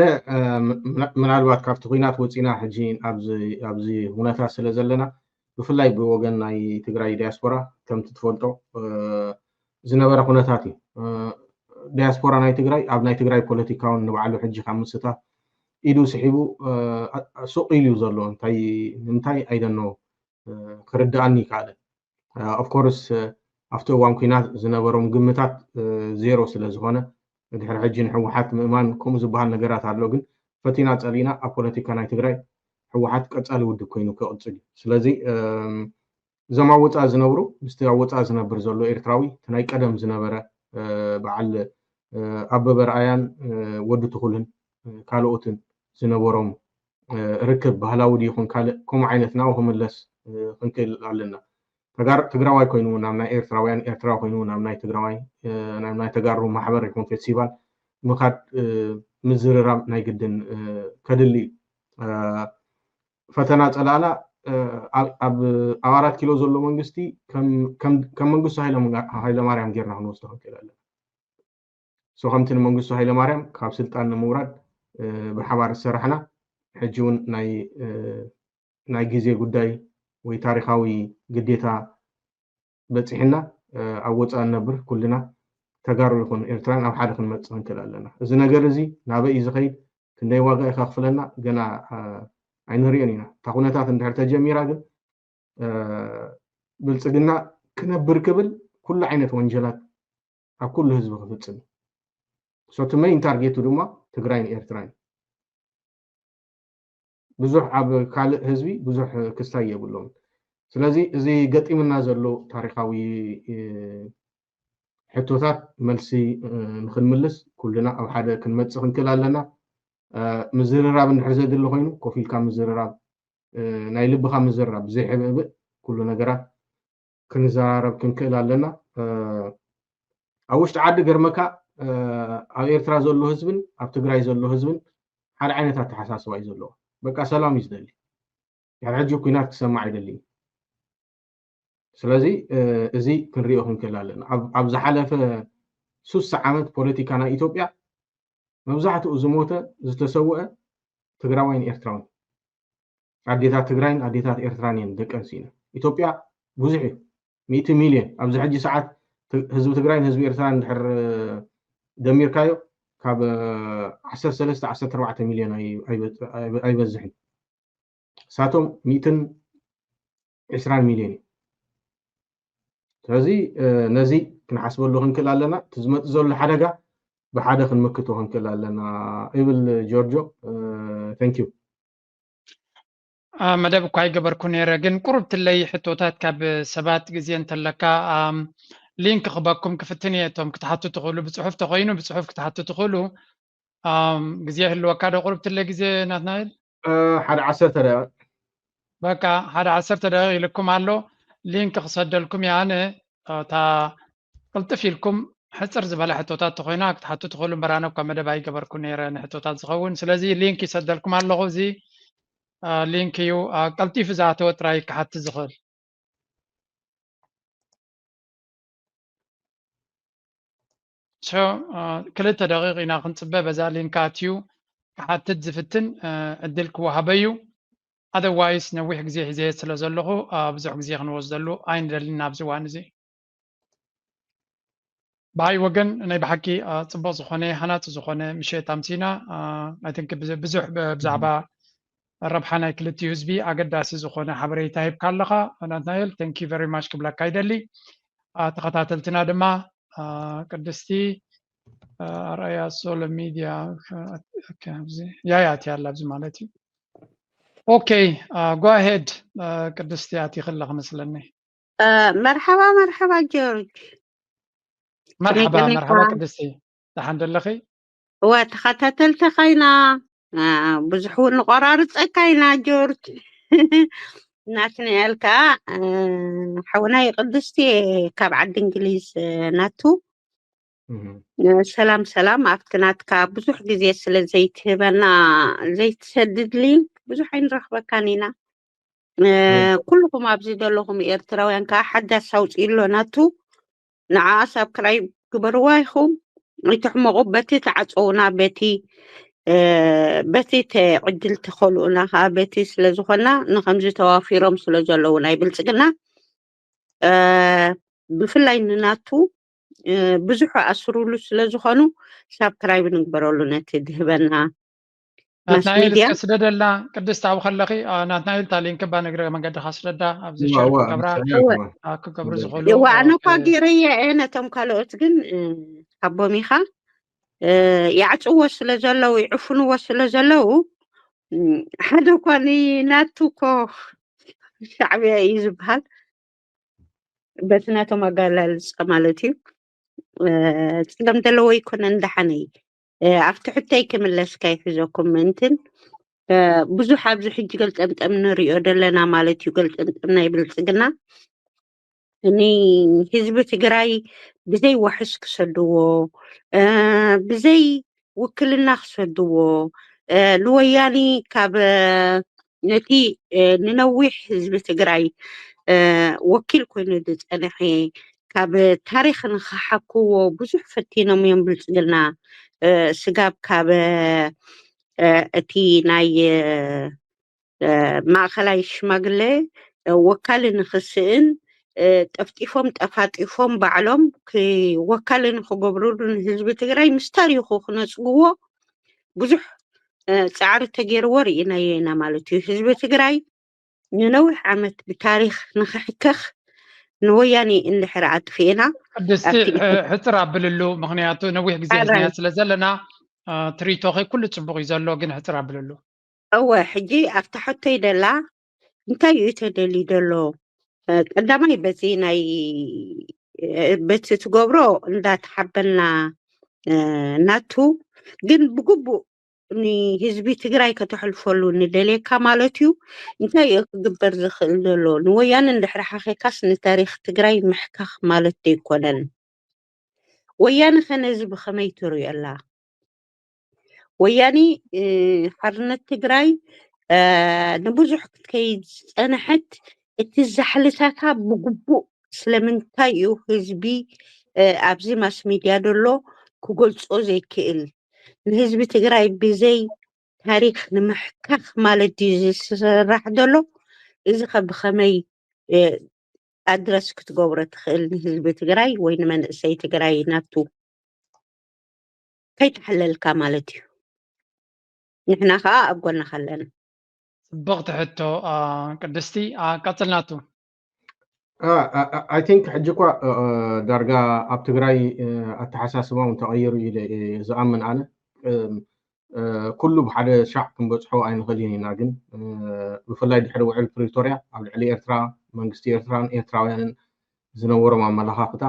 ምናልባት ካብቲ ኩናት ወፂና ሕጂ ኣብዚ ኩነታት ስለ ዘለና ብፍላይ ብወገን ናይ ትግራይ ዲያስፖራ ከምቲ ትፈልጦ ዝነበረ ኩነታት እዩ። ዲያስፖራ ናይ ትግራይ ኣብ ናይ ትግራይ ፖለቲካ እውን ንባዕሉ ሕጂ ካብ ምስታፍ ኢዱ ስሒቡ ሱቕ ኢሉ እዩ ዘሎ። እንታይ ንምንታይ ኣይደኖ ክርድኣኒ ይከኣለ። ኦፍኮርስ ኣብቲ እዋን ኩናት ዝነበሮም ግምታት ዜሮ ስለ ዝኾነ ድሕሪ ሕጂ ንህወሓት ምእማን ከምኡ ዝበሃል ነገራት ኣሎ። ግን ፈቲና ፀሊእና ኣብ ፖለቲካ ናይ ትግራይ ህወሓት ቀፃሊ ውድብ ኮይኑ ክቕፅል እዩ። ስለዚ እዞም ኣብ ወፃኢ ዝነብሩ ምስቲ ኣብ ወፃኢ ዝነብር ዘሎ ኤርትራዊ እቲ ናይ ቀደም ዝነበረ በዓል ኣበበ ረኣያን ወዲ ትኹልን ካልኦትን ዝነበሮም ርክብ ባህላዊ ድዩ ይኹን ካልእ ከምኡ ዓይነት ናብኡ ክምለስ ክንክእል ኣለና። ትግራዋይ ኮይኑ ናብ ናይ ኤርትራውያን፣ ኤርትራዊ ኮይኑ ናብ ናይ ትግራዋይ፣ ናብ ናይ ተጋሩ ማሕበር ይኹን ፌስቲቫል ምኻድ፣ ምዝርራብ ናይ ግድን ከድሊ እዩ። ፈተና ጸላእና ኣብ ኣራት ኪሎ ዘሎ መንግስቲ ከም መንግስቱ ሃይለማርያም ጌርና ክንወስዶ ክንክእል ኣለና። ሶ ከምቲ ንመንግስቱ ሃይለማርያም ካብ ስልጣን ንምውራድ ብሓባር ዝሰራሕና፣ ሕጂ እውን ናይ ግዜ ጉዳይ ወይ ታሪኻዊ ግዴታ በፂሕና ኣብ ወፃኢ ንነብር ኩልና ተጋሩ ይኹን ኤርትራን ኣብ ሓደ ክንመፅእ ክንክእል ኣለና። እዚ ነገር እዚ ናበይ እዩ ዝኸይድ፣ ክንደይ ዋጋ እዩ ከኽፍለና ገና ኣይንሪኦን ኢና። እታ ኩነታት እንድሕር ተጀሚራ ግን ብልፅግና ክነብር ክብል ኩሉ ዓይነት ወንጀላት ኣብ ኩሉ ህዝቢ ክፍፅም እዩ። ሶ እቲ መይን ታርጌቱ ድማ ትግራይን ኤርትራን እዩ። ብዙሕ ኣብ ካልእ ህዝቢ ብዙሕ ክስታይ የብሎም። ስለዚ እዚ ገጢምና ዘሎ ታሪኻዊ ሕቶታት መልሲ ንክንምልስ ኩልና ኣብ ሓደ ክንመፅእ ክንክእል ኣለና። ምዝርራብ እንድሕር ዘድሊ ኮይኑ ኮፍ ኢልካ ምዝርራብ፣ ናይ ልብኻ ምዝርራብ ብዘይሕብእብእ ኩሉ ነገራት ክንዘራረብ ክንክእል ኣለና። ኣብ ውሽጢ ዓዲ ገርመካ ኣብ ኤርትራ ዘሎ ህዝብን ኣብ ትግራይ ዘሎ ህዝብን ሓደ ዓይነት ኣተሓሳስባ እዩ ዘለዎ። በቃ ሰላም እዩ ዝደሊ። ድሕሪ ሕጂ ኩናት ክሰማዕ ኣይደልን። ስለዚ እዚ ክንሪኦ ክንክእል ኣለና። ኣብ ዝሓለፈ ሱሳ ዓመት ፖለቲካ ናይ ኢትዮጵያ መብዛሕትኡ ዝሞተ ዝተሰውአ ትግራዋይን ኤርትራውን፣ ኣዴታት ትግራይን ኣዴታት ኤርትራን እየን ደቂ ኣንስዩና። ኢትዮጵያ ብዙሕ እዩ፣ ሚእቲ ሚልዮን ኣብዚ ሕጂ ሰዓት ህዝቢ ትግራይን ህዝቢ ኤርትራን እንድሕር ደሚርካዮ ካብ ዓሰርተ ሰለስተ ዓሰርተ ኣርባዕተ ሚልዮን ኣይበዝሕን። እሳቶም ሚእትን ዕስራን ሚልዮን እዩ። ስለዚ ነዚ ክንሓስበሉ ክንክእል ኣለና። እቲ ዝመፅእ ዘሎ ሓደጋ ብሓደ ክንምክቶ ክንክእል ኣለና ይብል ጆርጆ። ተንኪዩ። መደብ እኳ ኣይገበርኩ ነይረ፣ ግን ቁሩብ ትለይ ሕቶታት ካብ ሰባት ግዜ እንተለካ ሊንክ ክበኩም ክፍትን እየ። እቶም ክትሓቱ ትኽእሉ ብፅሑፍ ተኮይኑ ብፅሑፍ ክትሓቱ ትኽእሉ። ግዜ ህልወካ ዶ ቁሩብ ትለይ ግዜ ናትናኤል? ሓደ ዓሰርተ ደቂቕ። በቃ ሓደ ዓሰርተ ደቂቕ ኢልኩም ኣሎ። ሊንክ ክሰደልኩም እየ ኣነ። እታ ቅልጥፍ ኢልኩም ሕፅር ዝበለ ሕቶታት ተኮይና ክትሓቱ ትኽእሉ እምበር፣ ኣነ እኳ መደብ ኣይገበርኩ ነይረ ንሕቶታት ዝኸውን። ስለዚ ሊንክ ይሰደልኩም ኣለኹ። እዚ ሊንክ እዩ ቀልጢፉ ዝኣተወ ጥራይ ክሓቲ ዝኽእል። ክልተ ደቂቕ ኢና ክንፅበ። በዛ ሊንክ ኣትዩ ክሓትት ዝፍትን ዕድል ክወሃበ እዩ። ኣደርዋይስ ነዊሕ ግዜ ሒዘ ስለ ዘለኹ ብዙሕ ግዜ ክንወስደሉ ኣይንደልን ኣብዚ እዋን እዚ። ብሃይ ወገን ናይ ብሓቂ ፅቡቅ ዝኾነ ሃናፂ ዝኾነ ምሸት ኣምሲና። ኣይትንክ ብዙሕ ብዛዕባ ረብሓ ናይ ክልቲኡ ህዝቢ ኣገዳሲ ዝኾነ ሓበሬታ ሂብካ ኣለኻ ናትናኤል። Thank you very much ክብለካ ይደሊ። ተኸታተልትና ድማ ቅድስቲ ኣርኣያ ሶሎ ሚድያ ያያ ኣትያ ኣላ ኣብዚ ማለት እዩ። ኦኬ፣ go ahead ቅድስቲ ኣቲኺ ኣለኺ መስለኒ። መርሓባ መርሓባ ጆርጅ። መርሓባ መርሓባ ቅድስቲ፣ ደሓን ደለኺ? እወ ተኸታተልቲ ኸይና ብዙሕ እውን ንቆራርፀካ ኢና ጆርጅ። ናትናኤል ከዓ ሓውናይ ቅድስቲ ካብ ዓዲ እንግሊዝ ናቱ ሰላም ሰላም። ኣብቲ ናትካ ብዙሕ ግዜ ስለ ዘይትህበና ዘይትሰድድ ሊንክ ብዙሕ ኣይንረኽበካን ኢና። ኩልኹም ኣብዚ ዘለኹም ኤርትራውያን ከዓ ሓዳስ ኣውፅእሎ ናቱ ንዓ ሳብክራይብ ግበርዋ ኢኹም። ኣይትሕመቑ በቲ ተዓፀውና በቲ በቲ ዕድል ተኸልኡና ከዓ በቲ ስለዝኾና ንከምዚ ተዋፊሮም ስለዘለዉ ናይ ብልፅግና ብፍላይ ንናቱ ብዙሕ ኣስሩሉ ስለ ዝኾኑ ሳብክራይብ ንግበረሉ ነቲ ድህበና ናትናኤል እስከ ስደደልና ቅድስት ኣብ ከለኺ ናትናኤል እታ ሊንክ ባ ንግረ መንገድኻ ስደዳ ኣብዚ ሸር ክገብራ ክገብሩ ዝኽእሉ እዋ ኣነ እኳ ገይረየ እየ ነቶም ካልኦት ግን ካቦም ኢኻ ይዓፅዎ ስለ ዘለዉ ይዕፍንዎ ስለ ዘለዉ ሓደ እኳ ናቱ እኮ ሻዕብያ እዩ ዝበሃል በቲ ናቶም ኣጋላልፃ ማለት እዩ። ፀገም ዘለዎ ኣይኮነን። ደሓነይ ኣብቲ ሕቶይ ክምለስ ከይሕዘኩም ምእንትን ብዙሕ ኣብዚ ሕጂ ገልጠምጠም ንሪኦ ዘለና ማለት እዩ። ገልጠምጠም ናይ ብልፅግና ንህዝቢ ትግራይ ብዘይ ዋሕስ ክሰድዎ፣ ብዘይ ውክልና ክሰድዎ፣ ንወያኒ ካብ ነቲ ንነዊሕ ህዝቢ ትግራይ ወኪል ኮይኑ ዝፀንሐ ካብ ታሪክ ንክሓክዎ ብዙሕ ፈቲኖም እዮም። ብልፅግና ስጋብ ካብ እቲ ናይ ማእኸላይ ሽማግሌ ወካሊ ንክስእን ጠፍጢፎም ጠፋጢፎም ባዕሎም ወካሊ ንክገብሩሉ ንህዝቢ ትግራይ ምስ ታሪኹ ክነፅግዎ ብዙሕ ፃዕሪ ተገይርዎ ርኢናዮ ኢና ማለት እዩ። ህዝቢ ትግራይ ንነዊሕ ዓመት ብታሪክ ንክሕከክ ንወያኔ እንድሕር ኣጥፊእና ቅድስቲ ሕፅር ኣብልሉ፣ ምክንያቱ ነዊሕ ግዜ ሒዝናዮ ስለ ዘለና ትርኢቶኺ ኩሉ ፅቡቅ እዩ ዘሎ፣ ግን ሕፅር ኣብልሉ። እወ ሕጂ ኣብታ ሕቶይ ደላ እንታይ እዩ ተደልዩ ዘሎ? ቀዳማይ በዚ ናይ በቲ ትገብሮ እንዳተሓበልና ናቱ ግን ብግቡእ ንህዝቢ ትግራይ ከተሕልፈሉ ንደልየካ ማለት እዩ። እንታይ እዩ ክግበር ዝኽእል ዘሎ? ንወያነ እንድሕሪ ሓኼካስ ንታሪክ ትግራይ ምሕካኽ ማለት ዘይኮነን። ወያነ ከ ነዚ ብኸመይ ትሪኦ ኣላ? ወያኒ ሓርነት ትግራይ ንብዙሕ ክትከይድ ዝፀንሐት እቲ ዛሕልታታ ብግቡእ ስለምንታይ እዩ ህዝቢ ኣብዚ ማስ ሚድያ ደሎ ክገልፆ ዘይክእል? ንህዝቢ ትግራይ ብዘይ ታሪክ ንምሕካክ ማለት ድዩ ዝስራሕ ደሎ? እዚ ከ ብከመይ ኣድረስ ክትገብሮ ትኽእል ንህዝቢ ትግራይ ወይ ንመንእሰይ ትግራይ ናቱ ከይተሓለልካ ማለት እዩ። ንሕና ከዓ ኣብ ጎንኻ ኣለና። ፅብቕቲ ሕቶ ቅድስቲ። ቀፅል ናቱ። I think ሕጂ እኳ ዳርጋ ኣብ ትግራይ ኣተሓሳስባ እውን ተቐይሩ ኢለ ዝኣምን ኣነ። ኩሉ ብሓደ ሻዕ ክንበፅሖ ኣይንኽእልን ኢና። ግን ብፍላይ ድሕሪ ውዕል ፕሪቶርያ ኣብ ልዕሊ ኤርትራ መንግስቲ ኤርትራን ኤርትራውያንን ዝነበሮም ኣመላኻኽታ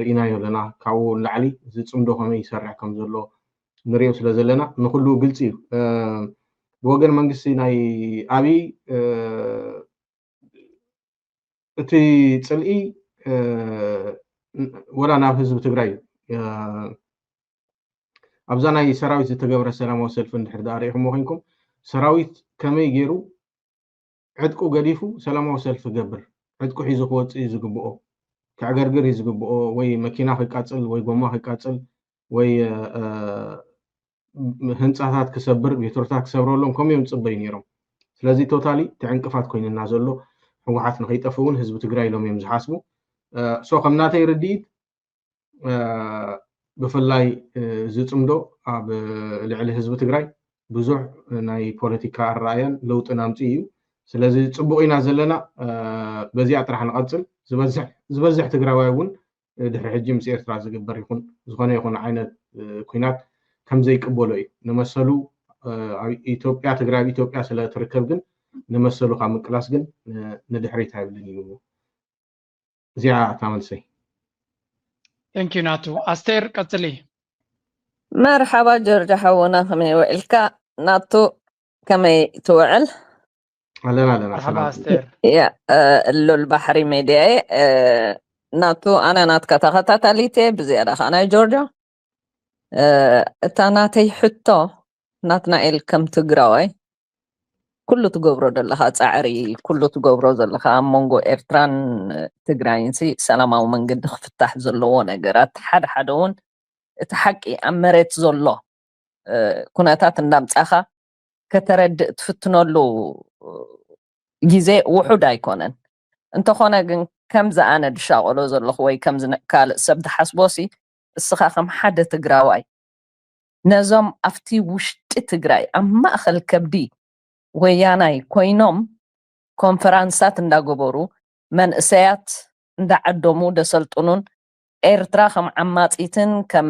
ርኢናዮ ኣለና። ካብኡ ንላዕሊ እዚ ፅምዶ ከመይ ይሰርሕ ከም ዘሎ ንሪኦ ስለ ዘለና ንኩሉ ግልፂ እዩ። ብወገን መንግስቲ ናይ ኣብይ እቲ ፅልኢ ወላ ናብ ህዝቢ ትግራይ እዩ። ኣብዛ ናይ ሰራዊት ዝተገብረ ሰላማዊ ሰልፊ እንድሕር ደኣ ርኢኹሞ ኮይንኩም ሰራዊት ከመይ ገይሩ ዕጥቁ ገዲፉ ሰላማዊ ሰልፊ ገብር ዕጥቁ ሒዙ ክወፅእ እዩ ዝግብኦ። ከዕገርግር እዩ ዝግብኦ። ወይ መኪና ክቃፅል ወይ ጎማ ክቃፅል ወይ ህንፃታት ክሰብር ቤትሮታት ክሰብረሎም ከምኡ እዮም ዝፅበዩ ነይሮም። ስለዚ ቶታሊ እቲ ዕንቅፋት ኮይንና ዘሎ ህወሓት ንከይጠፍእ እውን ህዝቢ ትግራይ ኢሎም እዮም ዝሓስቡ። ሶ ከም ናተይ ርድኢት ብፍላይ እዚ ፅምዶ ኣብ ልዕሊ ህዝቢ ትግራይ ብዙሕ ናይ ፖለቲካ ኣረኣያን ለውጥን ኣምፅኡ እዩ። ስለዚ ፅቡቕ ኢና ዘለና። በዚኣ ጥራሕ ንቐፅል። ዝበዝሕ ዝበዝሕ ትግራዋይ እውን ድሕሪ ሕጂ ምስ ኤርትራ ዝግበር ይኹን ዝኾነ ይኹን ዓይነት ኩናት ከም ዘይቅበሎ እዩ። ንመሰሉ ኣብ ኢትዮጵያ ትግራይ ኣብ ኢትዮጵያ ስለ ትርከብ ግን ንመሰሉ ካብ ምቅላስ ግን ንድሕሪት ኣይብልን እዩ። እዚኣ እታ መልሰይ። Thank you ናቱ። ኣስቴር ቀፅሊ። መርሓባ ጆርጆ ሓውና ከመይ ውዒልካ? ናቱ ከመይ ትውዕል? ኣለና ኣለና መርሓባ ሰላም። ኣስቴር። ያ ሉል ባሕሪ ሜድያ እየ። ናቱ ኣነ ናትካ ተኸታታሊት እየ ብዝያዳ ከዓ ናይ ጆርጆ እታ ናተይ ሕቶ ናትናኤል ከም ትግራዋይ ኩሉ ትገብሮ ዘለካ ፃዕሪ ኩሉ ትገብሮ ዘለካ ኣብ መንጎ ኤርትራን ትግራይን ሲ ሰላማዊ መንገዲ ክፍታሕ ዘለዎ ነገራት ሓደ ሓደ እውን እቲ ሓቂ ኣብ መሬት ዘሎ ኩነታት እንዳምፃኻ ከተረድእ ትፍትነሉ ግዜ ውሑድ ኣይኮነን። እንተኾነ ግን ከምዚ ኣነ ድሻቐሎ ዘለኹ ወይ ከምዚ ካልእ ሰብ ድሓስቦ ሲ እስኻ ከም ሓደ ትግራዋይ ነዞም ኣብቲ ውሽጢ ትግራይ ኣብ ማእኸል ከብዲ ወያናይ ኮይኖም ኮንፈራንሳት እንዳገበሩ መንእሰያት እንዳዓደሙ ደሰልጥኑን ኤርትራ ከም ዓማፂትን ከም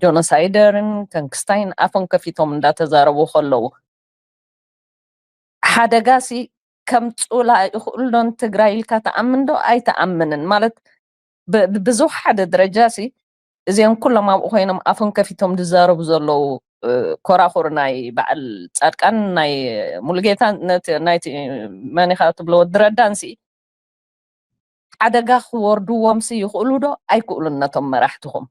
ጆኖሳይደርን ከም ክስታይን ኣፎም ከፊቶም እንዳተዛረቡ ከለዉ ሓደጋ ሲ ከምፅኡላ ይኽእሉ ዶ ንትግራይ ኢልካ ትኣምን ዶ ኣይትኣምንን? ማለት ብዙሕ ሓደ ደረጃ ሲ እዚኦም ኩሎም ኣብኡ ኮይኖም ኣፎም ከፊቶም ዝዛረቡ ዘለዉ ኮራኹር ናይ በዓል ፃድቃን ናይ ሙሉጌታ ናይቲ መኒኻ ትብሎ ወዲ ረዳን ሲ ሓደጋ ክወርድዎም ሲ ይኽእሉ ዶ ኣይክእሉን ነቶም መራሕትኹም?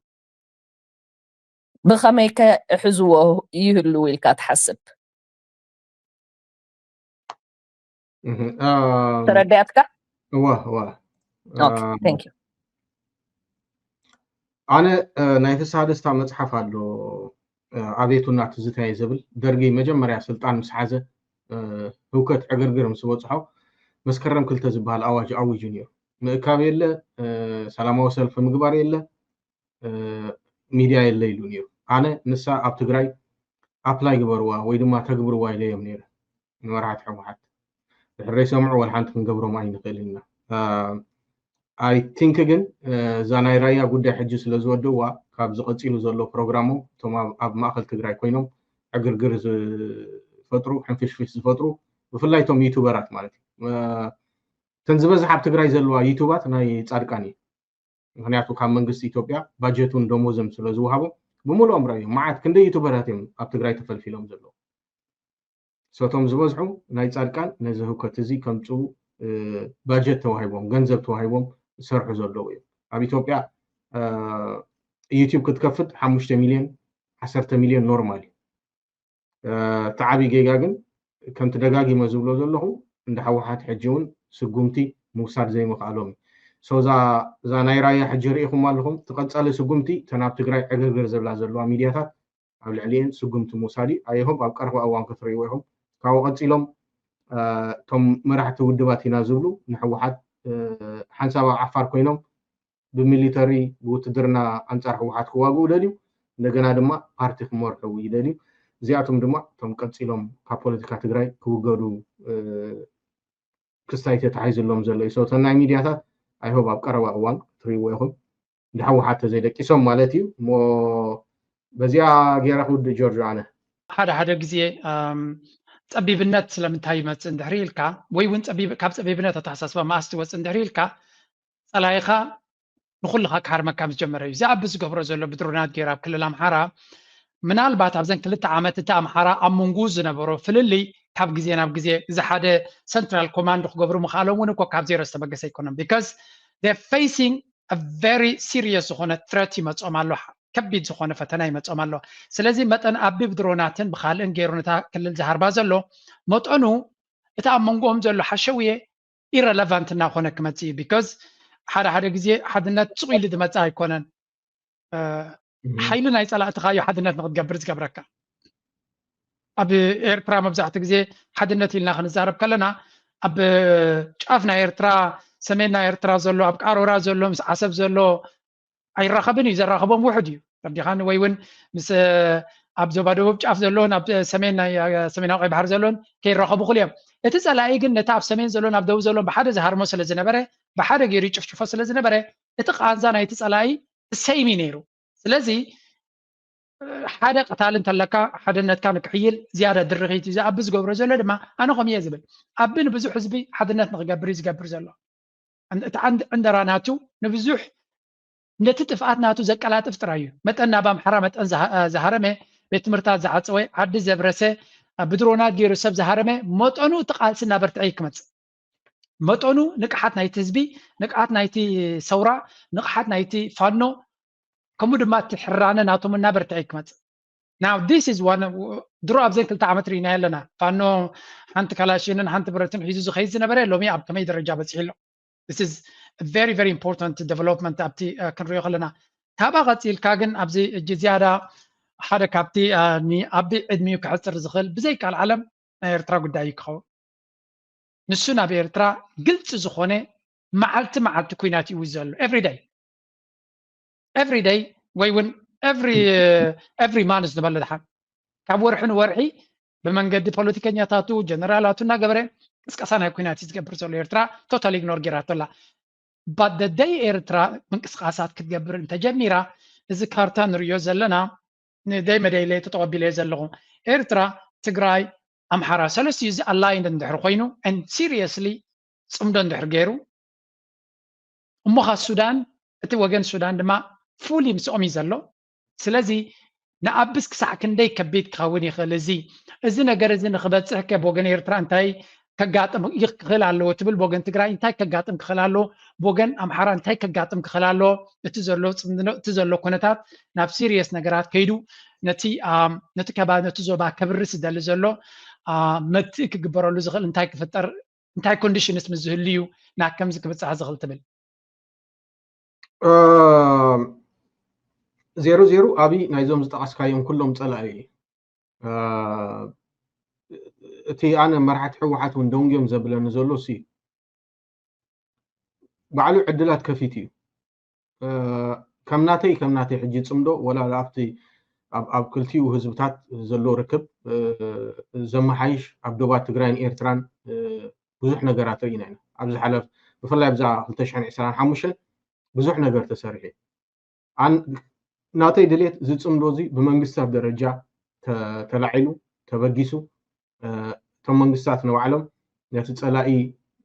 ብኸመይ ከ እሕዝዎ ይህልው ኢልካ ትሓስብ? እህ፣ አ፣ ተረዳያትካ? እዋ እዋ ኦኬ፣ thank you። ኣነ እ፣ ናይ ፍስሃ ደስታ መፅሓፍ ኣሎ እ፣ ኣቤቱና ትዝታየ ዝብል። ደርጊ መጀመርያ ስልጣን ምስ ሓዘ እ፣ ህውከት ዕግርግር ምስ በፅሖ መስከረም ክልተ ዝበሃል ኣዋጅ ኣዊጁ ነይሩ። ምእካብ የለ፣ እ፣ ሰላማዊ ሰልፊ ምግባር የለ፣ እ፣ ሚድያ የለ ኢሉ ነይሩ። ኣነ ንሳ ኣብ ትግራይ ኣፕላይ ግበርዋ ወይ ድማ ተግብርዋ ኢለዮም ነይረ ንመራሕቲ ህወሓት። ድሕረይ ሰምዑ ወላ ሓንቲ ክንገብሮም ኣይንኽእልን ኢና። I think ግን እ፣ እዛ ናይ ራያ ጉዳይ ሕጂ ስለ ዝወደዋ ካብዚ ቀፂሉ ዘሎ ፕሮግራሞም እቶም ኣብ- ኣብ ማእኸል ትግራይ ኮይኖም ዕግርግር ዝፈጥሩ ሕንፍሽፍሽ ዝፈጥሩ ብፍላይ እቶም ዩቱበራት ማለት እዩ። እ፣ እተን ዝበዝሓ ኣብ ትግራይ ዘለዋ ዩቱባት ናይ ፃድቃን እዩ። ምክንያቱ ካብ መንግስቲ ኢትዮጵያ ባጀቱን ደሞዝን ስለ ዝወሃቦም ብምሉኦም ረእዮም። መዓት ክንደይ ዩቱበራት እዮም ኣብ ትግራይ ተፈልፊሎም ዘለዉ። ሰቶም ዝበዝሑ ናይ ፃድቃን ነዚ ህውከት እዚ ከምፅኡ እ፣ ባጀት ተዋሂቦም ገንዘብ ተዋሂቦም ዝሰርሑ ዘለዉ እዮም። ኣብ ኢትዮጵያ እ፣ ዩቲዩብ ክትከፍት ሓሙሽተ ሚልዮን ዓሰርተ ሚልዮን ኖርማል እዩ። እ፣ እቲ ዓብዪ ጌጋ ግን ከምቲ ደጋጊመ ዝብሎ ዘለኹ እንዳ ህወሓት ሕጂ እውን ስጉምቲ ምውሳድ ዘይምኽኣሎም እዩ። So እዛ እዛ ናይ ራያ ሕጂ ርኢኹም ኣለኹም። እቲ ቀፃሊ ስጉምቲ እተን ኣብ ትግራይ ዕግርግር ዝብላ ዘለዋ ሚድያታት ኣብ ልዕሊኤን ስጉምቲ ምውሳድ እዩ። I hope ኣብ ቀረባ እዋን ክትርእይዎ ኢኹም። ካብኡ ቀፂሎም እ፣ እቶም መራሕቲ ውድባት ኢና ዝብሉ ንህወሓት እ፣ ሓንሳብ ኣብ ዓፋር ኮይኖም ብሚሊተሪ ብውትድርና ኣንፃር ህወሓት ክዋግኡ ይደልዩ። እንደገና ድማ ፓርቲ ክመርሑ ይደልዩ። እዚኣቶም ድማ እቶም ቀፂሎም ካብ ፖለቲካ ትግራይ ክውገዱ እ፣ ክስታይ ተታሒዝሎም ዘሎ እዩ። So እተን ናይ ሚድያታት I hope ኣብ ቀረባ እዋን ክትርእይዎ ኢኹም። እንዳ ህወሓት ተዘይደቂሶም ማለት እዩ። እሞ በዚኣ ገይረ ክውድእ ጆርጆ ኣነ። ሓደ ሓደ ግዜ እም፣ ፀቢብነት ስለምንታይ ይመፅእ እንድሕሪ ኢልካ ወይ እውን ፀቢብ- ካብ ፀቢብነት ኣተሓሳስባ መኣስ ትወፅእ እንድሕሪ ኢልካ ፀላኢኻ ንኩልኻ ክሃርመካ ምስ ጀመረ እዩ። እዚ ኣቢ ዝገብሮ ዘሎ ብድሮናት ገይሩ ኣብ ክልል ኣምሓራ ምናልባት ኣብዘን ክልተ ዓመት እቲ ኣምሓራ ኣብ መንጉ ዝነበሮ ፍልልይ ካብ ግዜ ናብ ግዜ እዚ ሓደ ሰንትራል ኮማንድ ክገብሩ ምኽኣሎም እውን እኮ ካብ ዜሮ ዝተበገሰ ኣይኮነን። Because they're facing a very serious ዝኾነ ትረት ይመጾም ኣሎ፣ ከቢድ ዝኾነ ፈተና ይመጾም ኣሎ። ስለዚ መጠን ኣቢ ብድሮናትን ብካልእን ገይሩ ነታ ክልል ዝሃርባ ዘሎ መጠኑ እቲ ኣብ መንጎኦም ዘሎ ሓሸውየ ኢረለቫንት እናኾነ ክመጽእ እዩ። Because ሓደ ሓደ ግዜ ሓድነት ሱቕ ኢሉ ዝመጽእ ኣይኮነን። እ፣ ሓይሊ ናይ ጸላእትኻ እዩ ሓድነት ንክትገብር ዝገብረካ። ኣብ ኤርትራ መብዛሕትኡ ግዜ ሓድነት ኢልና ክንዛረብ ከለና ኣብ ጫፍ ናይ ኤርትራ፣ ሰሜን ናይ ኤርትራ ዘሎ፣ ኣብ ቃሮራ ዘሎ፣ ምስ ዓሰብ ዘሎ ኣይራኸብን እዩ። ዘራኸቦም ውሑድ እዩ። ተረዲኻኒ? ወይ እውን ምስ ኣብ ዞባ ደቡብ ጫፍ ዘለውን ኣብ ሰሜን ናይ ሰሜናዊ ቀይ ባሕሪ ዘለውን ከይራኸቡ ክልዮም። እቲ ጸላኢ ግን ነቲ ኣብ ሰሜን ዘለውን ኣብ ደቡብ ዘለውን ብሓደ ዝሃርሞ ስለ ዝነበረ፣ ብሓደ ገይሩ ይጭፍጭፎ ስለ ዝነበረ፣ እቲ ቃንዛ ናይቲ ጸላኢ ሰይም እዩ ነይሩ። ስለዚ ሓደ ቀታሊ እንተለካ ሓድነትካ ንክሕይል ዝያዳ ድርኺት እዩ። እዚ ኣቢ ዝገብሮ ዘሎ ድማ ኣነ ከምኡ እየ ዝብል። ኣቢ ንብዙሕ ህዝቢ ሓድነት ንክገብር እዩ ዝገብር ዘሎ። እቲ ዓንድ- ዕንደራ ናቱ ንብዙሕ ነቲ ጥፍኣት ናቱ ዘቀላጥፍ ጥራይ እዩ። መጠን ናብ ኣምሓራ መጠን ዝሃ- ዝሃረመ፣ ቤት ትምህርታት ዝዓፀወ፣ ዓዲ ዘብረሰ፣ ብድሮናት ገይሩ ሰብ ዝሃረመ መጠኑ እቲ ቃልሲ እናበርትዐ እዩ ክመፅእ። መጠኑ ንቅሓት ናይቲ ህዝቢ፣ ንቅሓት ናይቲ ሰውራ፣ ንቅሓት ናይቲ ፋኖ ከምኡ ድማ እቲ ሕራነ ናቶም እናበርትዐ እዩ ክመፅእ። Now this is one ድሮ ኣብዘን ክልተ ዓመት ርኢናዮ ኣለና። ፋኖ ሓንቲ ካላሽንን ሓንቲ ብረትን ሒዙ ዝኸይድ ዝነበረ ሎሚ ኣብ ከመይ ደረጃ በፂሑ ኣሎ? This is a very very important development ኣብቲ እ፣ ክንሪኦ ከለና። ካብኣ ቀፂልካ ግን ኣብዚ እጂ ዝያዳ ሓደ ካብቲ እ፣ ንኣቢ ዕድሚኡ ክሕፅር ዝኽእል ብዘይካል ዓለም ናይ ኤርትራ ጉዳይ እዩ ክኸውን። ንሱ ናብ ኤርትራ ግልፂ ዝኾነ መዓልቲ መዓልቲ ኩናት እዩ ዘሎ። Every day every day ወይ እውን every every month ዝበለ ድሓን ካብ ወርሒ ንወርሒ ብመንገዲ ፖለቲከኛታቱ ጀነራላቱ እናገበረ ቅስቀሳ ናይ ኩናት እዩ ዝገብር ዘሎ። ኤርትራ ቶታል ኢግኖር ጌራቶ ኣላ። But the day ኤርትራ ምንቅስቃሳት ክትገብር እንተጀሚራ እዚ ካርታ ንሪኦ ዘለና ንደይ መደይለ ተጠቐቢለ ዘለኹ ኤርትራ፣ ትግራይ፣ ኣምሓራ ሰለስቲኡ እዚ ኣላይንድ እንድሕር ኮይኑ and seriously ፅምዶ እንድሕር ገይሩ እሞ ኸ ሱዳን እቲ ወገን ሱዳን ድማ ፉሊ ምስኦም እዩ ዘሎ። ስለዚ ንኣብስ ክሳዕ ክንደይ ከቢድ ክኸውን ይኽእል እዚ እዚ ነገር እዚ ንክበፅሕ ከ ብወገን ኤርትራ እንታይ ከጋጥም ይኽእል ኣለዎ ትብል፣ ብወገን ትግራይ እንታይ ከጋጥም ክኽእል ኣለዎ፣ ብወገን ኣምሓራ እንታይ ከጋጥም ክኽእል ኣለዎ፣ እቲ ዘሎ ፅምድና፣ እቲ ዘሎ ኩነታት ናብ ሲሪየስ ነገራት ከይዱ ነቲ ነቲ ከባቢ ነቲ ዞባ ከብርስ ዝደሊ ዘሎ መትእ ክግበረሉ ዝኽእል እንታይ ክፍጠር እንታይ ኮንዲሽንስ ምስ ዝህሉ እዩ ናብ ከምዚ ክብፃሕ ዝኽእል ትብል? ዜሮ ዜሮ ኣብይ ናይዞም ዝጠቐስካዮም ኩሎም ፀላኢ እዩ። እቲ ኣነ መራሕቲ ህወሓት እውን ደንጉዮም ዘብለኒ ዘሎ እሱ እዩ። ባዕሉ ዕድላት ከፊቱ እዩ። ከም ናተይ ከም ናተይ ሕጂ ፅምዶ ወላ ኣብቲ ኣብ ክልቲኡ ህዝብታት ዘሎ ርክብ ዘመሓይሽ ኣብ ዶባት ትግራይን ኤርትራን ብዙሕ ነገራት ርኢና ኢና። ኣብ ዝሓለፍ ብፍላይ ኣብዛ ክልተ ሽሕን ዕስራን ሓሙሽተን ብዙሕ ነገር ተሰሪሑ። ናተይ ድሌት እዚ ፅምዶ እዚ ብመንግስታት ደረጃ ተላዒሉ ተበጊሱ እቶም መንግስታት ንባዕሎም ነቲ ፀላኢ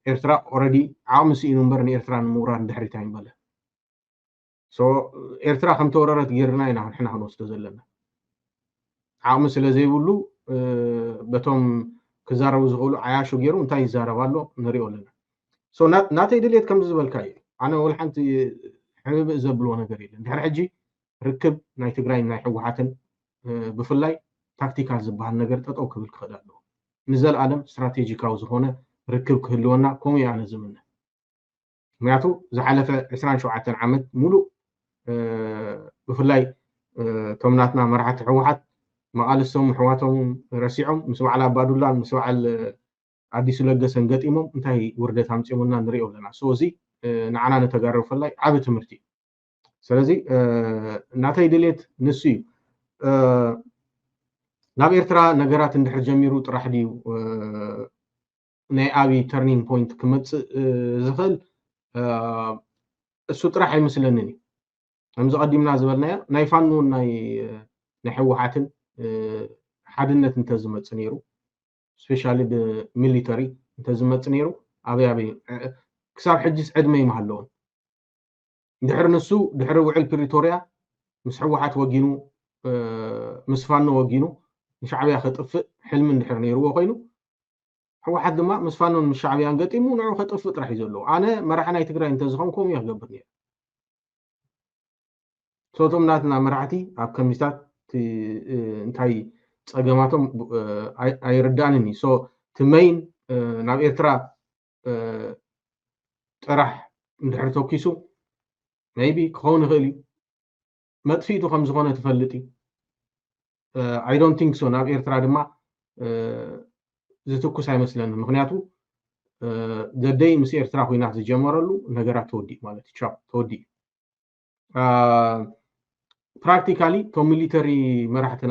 ኤርትራ ኦረዲ ዓቕሚ ስኢኑ እምበር ንኤርትራ ንምውራር ድሕሪት ኣይንበለ። ኤርትራ ከምተወረረት ገይርና ኢና ንሕና ክንወስዶ ዘለና። ዓቕሚ ስለ ዘይብሉ በቶም ክዛረቡ ዝኽእሉ ዓያሹ ገይሩ እንታይ ይዛረብ ኣሎ ንሪኦ ኣለና። ናተይ ድሌት ከምዚ ዝበልካ እዩ። ኣነ ወላ ሓንቲ ሕብብእ ዘብልዎ ነገር የለን። ድሕሪ ሕጂ ርክብ ናይ ትግራይ ናይ ህወሓትን ብፍላይ ታክቲካል ዝበሃል ነገር ጠጠው ክብል ክኽእል ኣለዎ። ንዘለኣለም ስትራቴጂካዊ ዝኾነ ርክብ ክህልወና ከምኡ ኣነ ዝምነ። ምክንያቱ ዝሓለፈ ዕስራን ሸውዓተን ዓመት ሙሉእ ብፍላይ እቶም ናትና መራሕቲ ህወሓት መቓልስቶም ኣሕዋቶም ረሲዖም ምስ በዓል ኣባዱላን ምስ በዓል ኣዲሱ ለገሰን ገጢሞም እንታይ ውርደት ኣምፂኦምልና ንሪኦ ኣለና። እዚ ንዓና ንተጋሩ ብፍላይ ዓቢ ትምህርቲ እዩ። ስለዚ ናተይ ድሌት ንሱ እዩ። ናብ ኤርትራ ነገራት እንድሕር ጀሚሩ ጥራሕ ድዩ ናይ ኣብይ ተርኒንግ ፖይንት ክመፅእ ዝኽእል? እሱ ጥራሕ ኣይመስለንን እዩ። ከምዚ ቀዲምና ዝበልናዮ ናይ ፋኖን ናይ ናይ ህወሓትን ሓድነት እንተዝመፅእ ነይሩ፣ ስፔሻሊ ብሚሊተሪ እንተዝመፅእ ነይሩ ኣበይ ኣበይ ክሳብ ሕጂስ ዕድመ ይምሃለዎም። ድሕሪ ንሱ ድሕሪ ውዕል ፕሪቶርያ ምስ ህወሓት ወጊኑ ምስ ፋኖ ወጊኑ ንሻዕብያ ከጥፍእ ሕልሚ እንድሕር ነይርዎ ኮይኑ ህወሓት ድማ ምስ ፋኖን ምስ ሻዕብያን ገጢሙ ንዑ ከጥፍእ ጥራሕ እዩ ዘለዎ። ኣነ መራሒ ናይ ትግራይ እንተዝኸውን ከምኡ እየ ክገብር ነይረ። እቶም ናትና መራሕቲ ኣብ ከምዚታት እንታይ ፀገማቶም ኣይርዳእንን እዩ። እቲ መይን ናብ ኤርትራ ጥራሕ እንድሕር ተኪሱ maybe ክኸውን ይኽእል እዩ። መጥፊእቱ ከም ዝኾነ ትፈልጥ እዩ። I don't think so። ናብ ኤርትራ ድማ ዝትኩስ ኣይመስለንን። ምክንያቱ ደደይ ምስ ኤርትራ ኩናት ዝጀመረሉ ነገራት ተወዲኡ ማለት እዩ። ቻው ተወዲኡ። ፕራክቲካሊ እቶም ሚሊተሪ መራሕቲ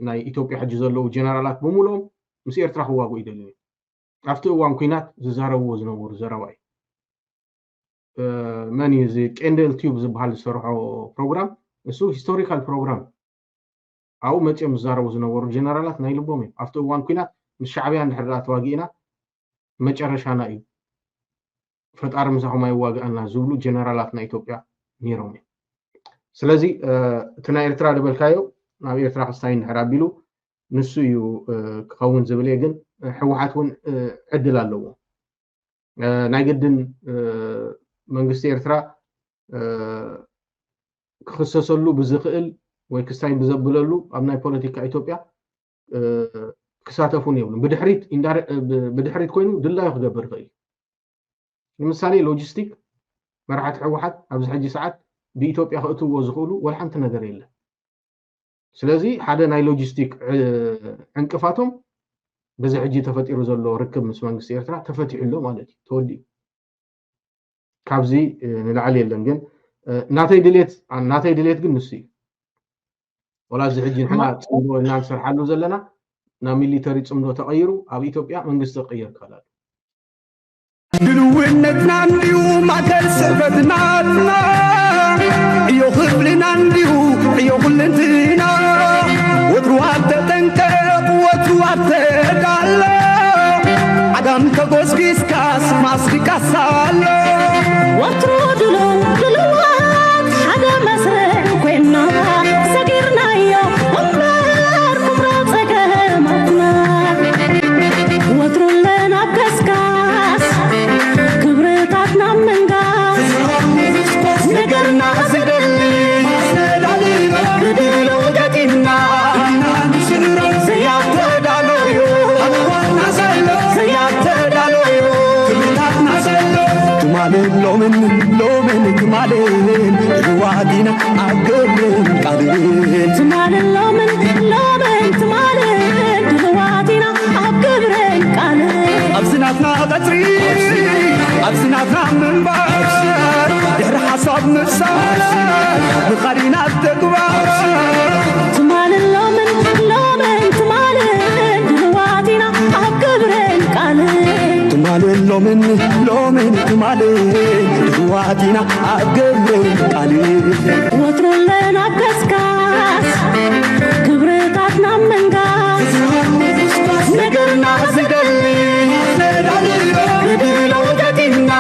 ናይ ኢትዮጵያ ሕጂ ዘለዉ ጀነራላት ብምሉኦም ምስ ኤርትራ ክዋግኡ ይደልዩ። ኣብቲ እዋን ኩናት ዝዛረብዎ ዝነበሩ ዘረባ እዩ። መን እዩ እዚ ቄንደል ቲዩብ ዝበሃል ዝሰርሖ ፕሮግራም፣ እሱ ሂስቶሪካል ፕሮግራም። ኣብኡ መፂኦም ዝዛረቡ ዝነበሩ ጀነራላት ናይ ልቦም እዮም። ኣብቲ እዋን ኩናት ምስ ሻዕብያ እንድሕር ደኣ ተዋጊእና መጨረሻና እዩ፣ ፈጣሪ ምሳኹም ኣይዋግኣና ዝብሉ ጀነራላት ናይ ኢትዮጵያ ነይሮም እዮም። ስለዚ እቲ ናይ ኤርትራ ዝበልካዮ ናብ ኤርትራ ክስታይ እንድሕር ኣቢሉ ንሱ እዩ ክኸውን ዝብል እየ። ግን ህወሓት እውን ዕድል ኣለዎ። ናይ ግድን መንግስቲ ኤርትራ ክኽሰሰሉ ብዝኽእል ወይ ክስታይ ብዘብለሉ ኣብ ናይ ፖለቲካ ኢትዮጵያ ክሳተፉን የብሉን። ብድሕሪት ብድሕሪት ኮይኑ ድላዩ ክገብር ይኽእል እዩ። ንምሳሌ ሎጂስቲክ መራሕቲ ህወሓት ኣብዚ ሕጂ ሰዓት ብኢትዮጵያ ክእትውዎ ዝኽእሉ ወላ ሓንቲ ነገር የለን። ስለዚ ሓደ ናይ ሎጂስቲክ ዕንቅፋቶም በዚ ሕጂ ተፈጢሩ ዘሎ ርክብ ምስ መንግስቲ ኤርትራ ተፈቲሑ ኣሎ ማለት እዩ። ተወዲኡ ካብዚ ንላዕሊ የለን። ግን ናተይ ድሌት ናተይ ድሌት ግን ንሱ እዩ። ወላ እዚ ሕጂ ንሕና ፅምዶ ኢና ንሰርሓሉ ዘለና ናብ ሚሊተሪ ፅምዶ ተቐይሩ ኣብ ኢትዮጵያ መንግስቲ ክቕየር ይከኣል ኣሎ። ድልውነትና እንዲዩ ማእከል ስሕበትናትና ዕዮ ክብልና እንዲዩ ዕዮ ኩልንትና ወትሩ ኣብ ተጠንቀቕ ወትሩ ኣብ ተዳሎ ዓጋም ተጎስጊስካስ ማስቲካስ ኣሎ። ወትሩ ድሉው ድሉዋት ሓደ መስርዕ ኮይና ሰጊርናዮ እምበር ኩምራ ጸገማትና ወትሩ ኣለና ኣብ ገዝካ ሎምን ሎምን ትማልን ድልዋት ኢና ኣብ ግብርን ቃልን። ትማልን ሎምን ሎምን ትማልን ድልዋት ኢና ኣብ ግብርን ቃልን። ኣብዚ ናትና ቀጽሪ፣ ኣብዚ ናትና ምንባር፣ ድሕሪ ሓሳብ ምሳር፣ ንኻድ ኢና ተግባር። ትማልን ሎምን ሎምን ትማልን ድልዋት ኢና ኣብ ግብርን ቃልን። ትማልን ሎምን ሎምን ትማልን ድልዋት ኢና ኣብ ግብርን ቃልን። ወትሩ ኣለና ኣብ ቀስቃስ ክብርታትና ምንጋስ፣ ነገርና ዝደሊ ንድሎ ገጢምና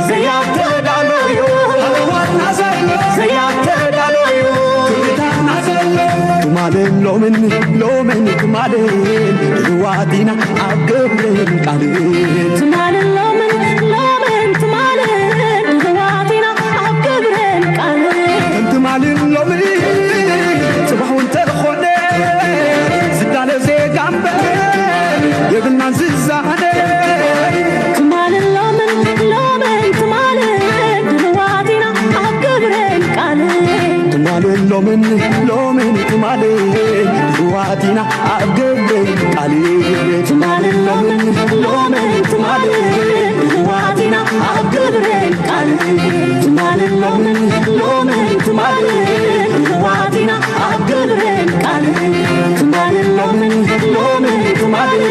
ዘያተዳለዩ ዘያተዳለዩ ትማልን ሎምን ሎምን ትማልን ድልዋት ኢና ኣብ ግብርን ቃልን። ትማልን ሎምን ሎምን ትማልን ድልዋት ኢና ኣብ ግብርን ቃልን። ከም ትማልን ሎምን ጽባሕ እውን ተኾነ ዝዳለ ዜጋ እምበር የብልናን ዝዛነ። ትማልን ሎምን ሎምን ትማልን ድልዋት ኢና ኣብ ግብርን ቃልን። ትማልን ሎምን ሎምን ትማልን ድልዋት ኢና ኣብ ግብርን ቃልን። ትማልን ሎምን ሎምን ትማልን ድልዋት ኢና ኣብ ግብርን ቃልን። ትማልን ሎምን ሎምን ትማልን ድልዋት ኢና ኣብ ግብርን ቃልን። ትማልን ሎምን ሎምን ትማልን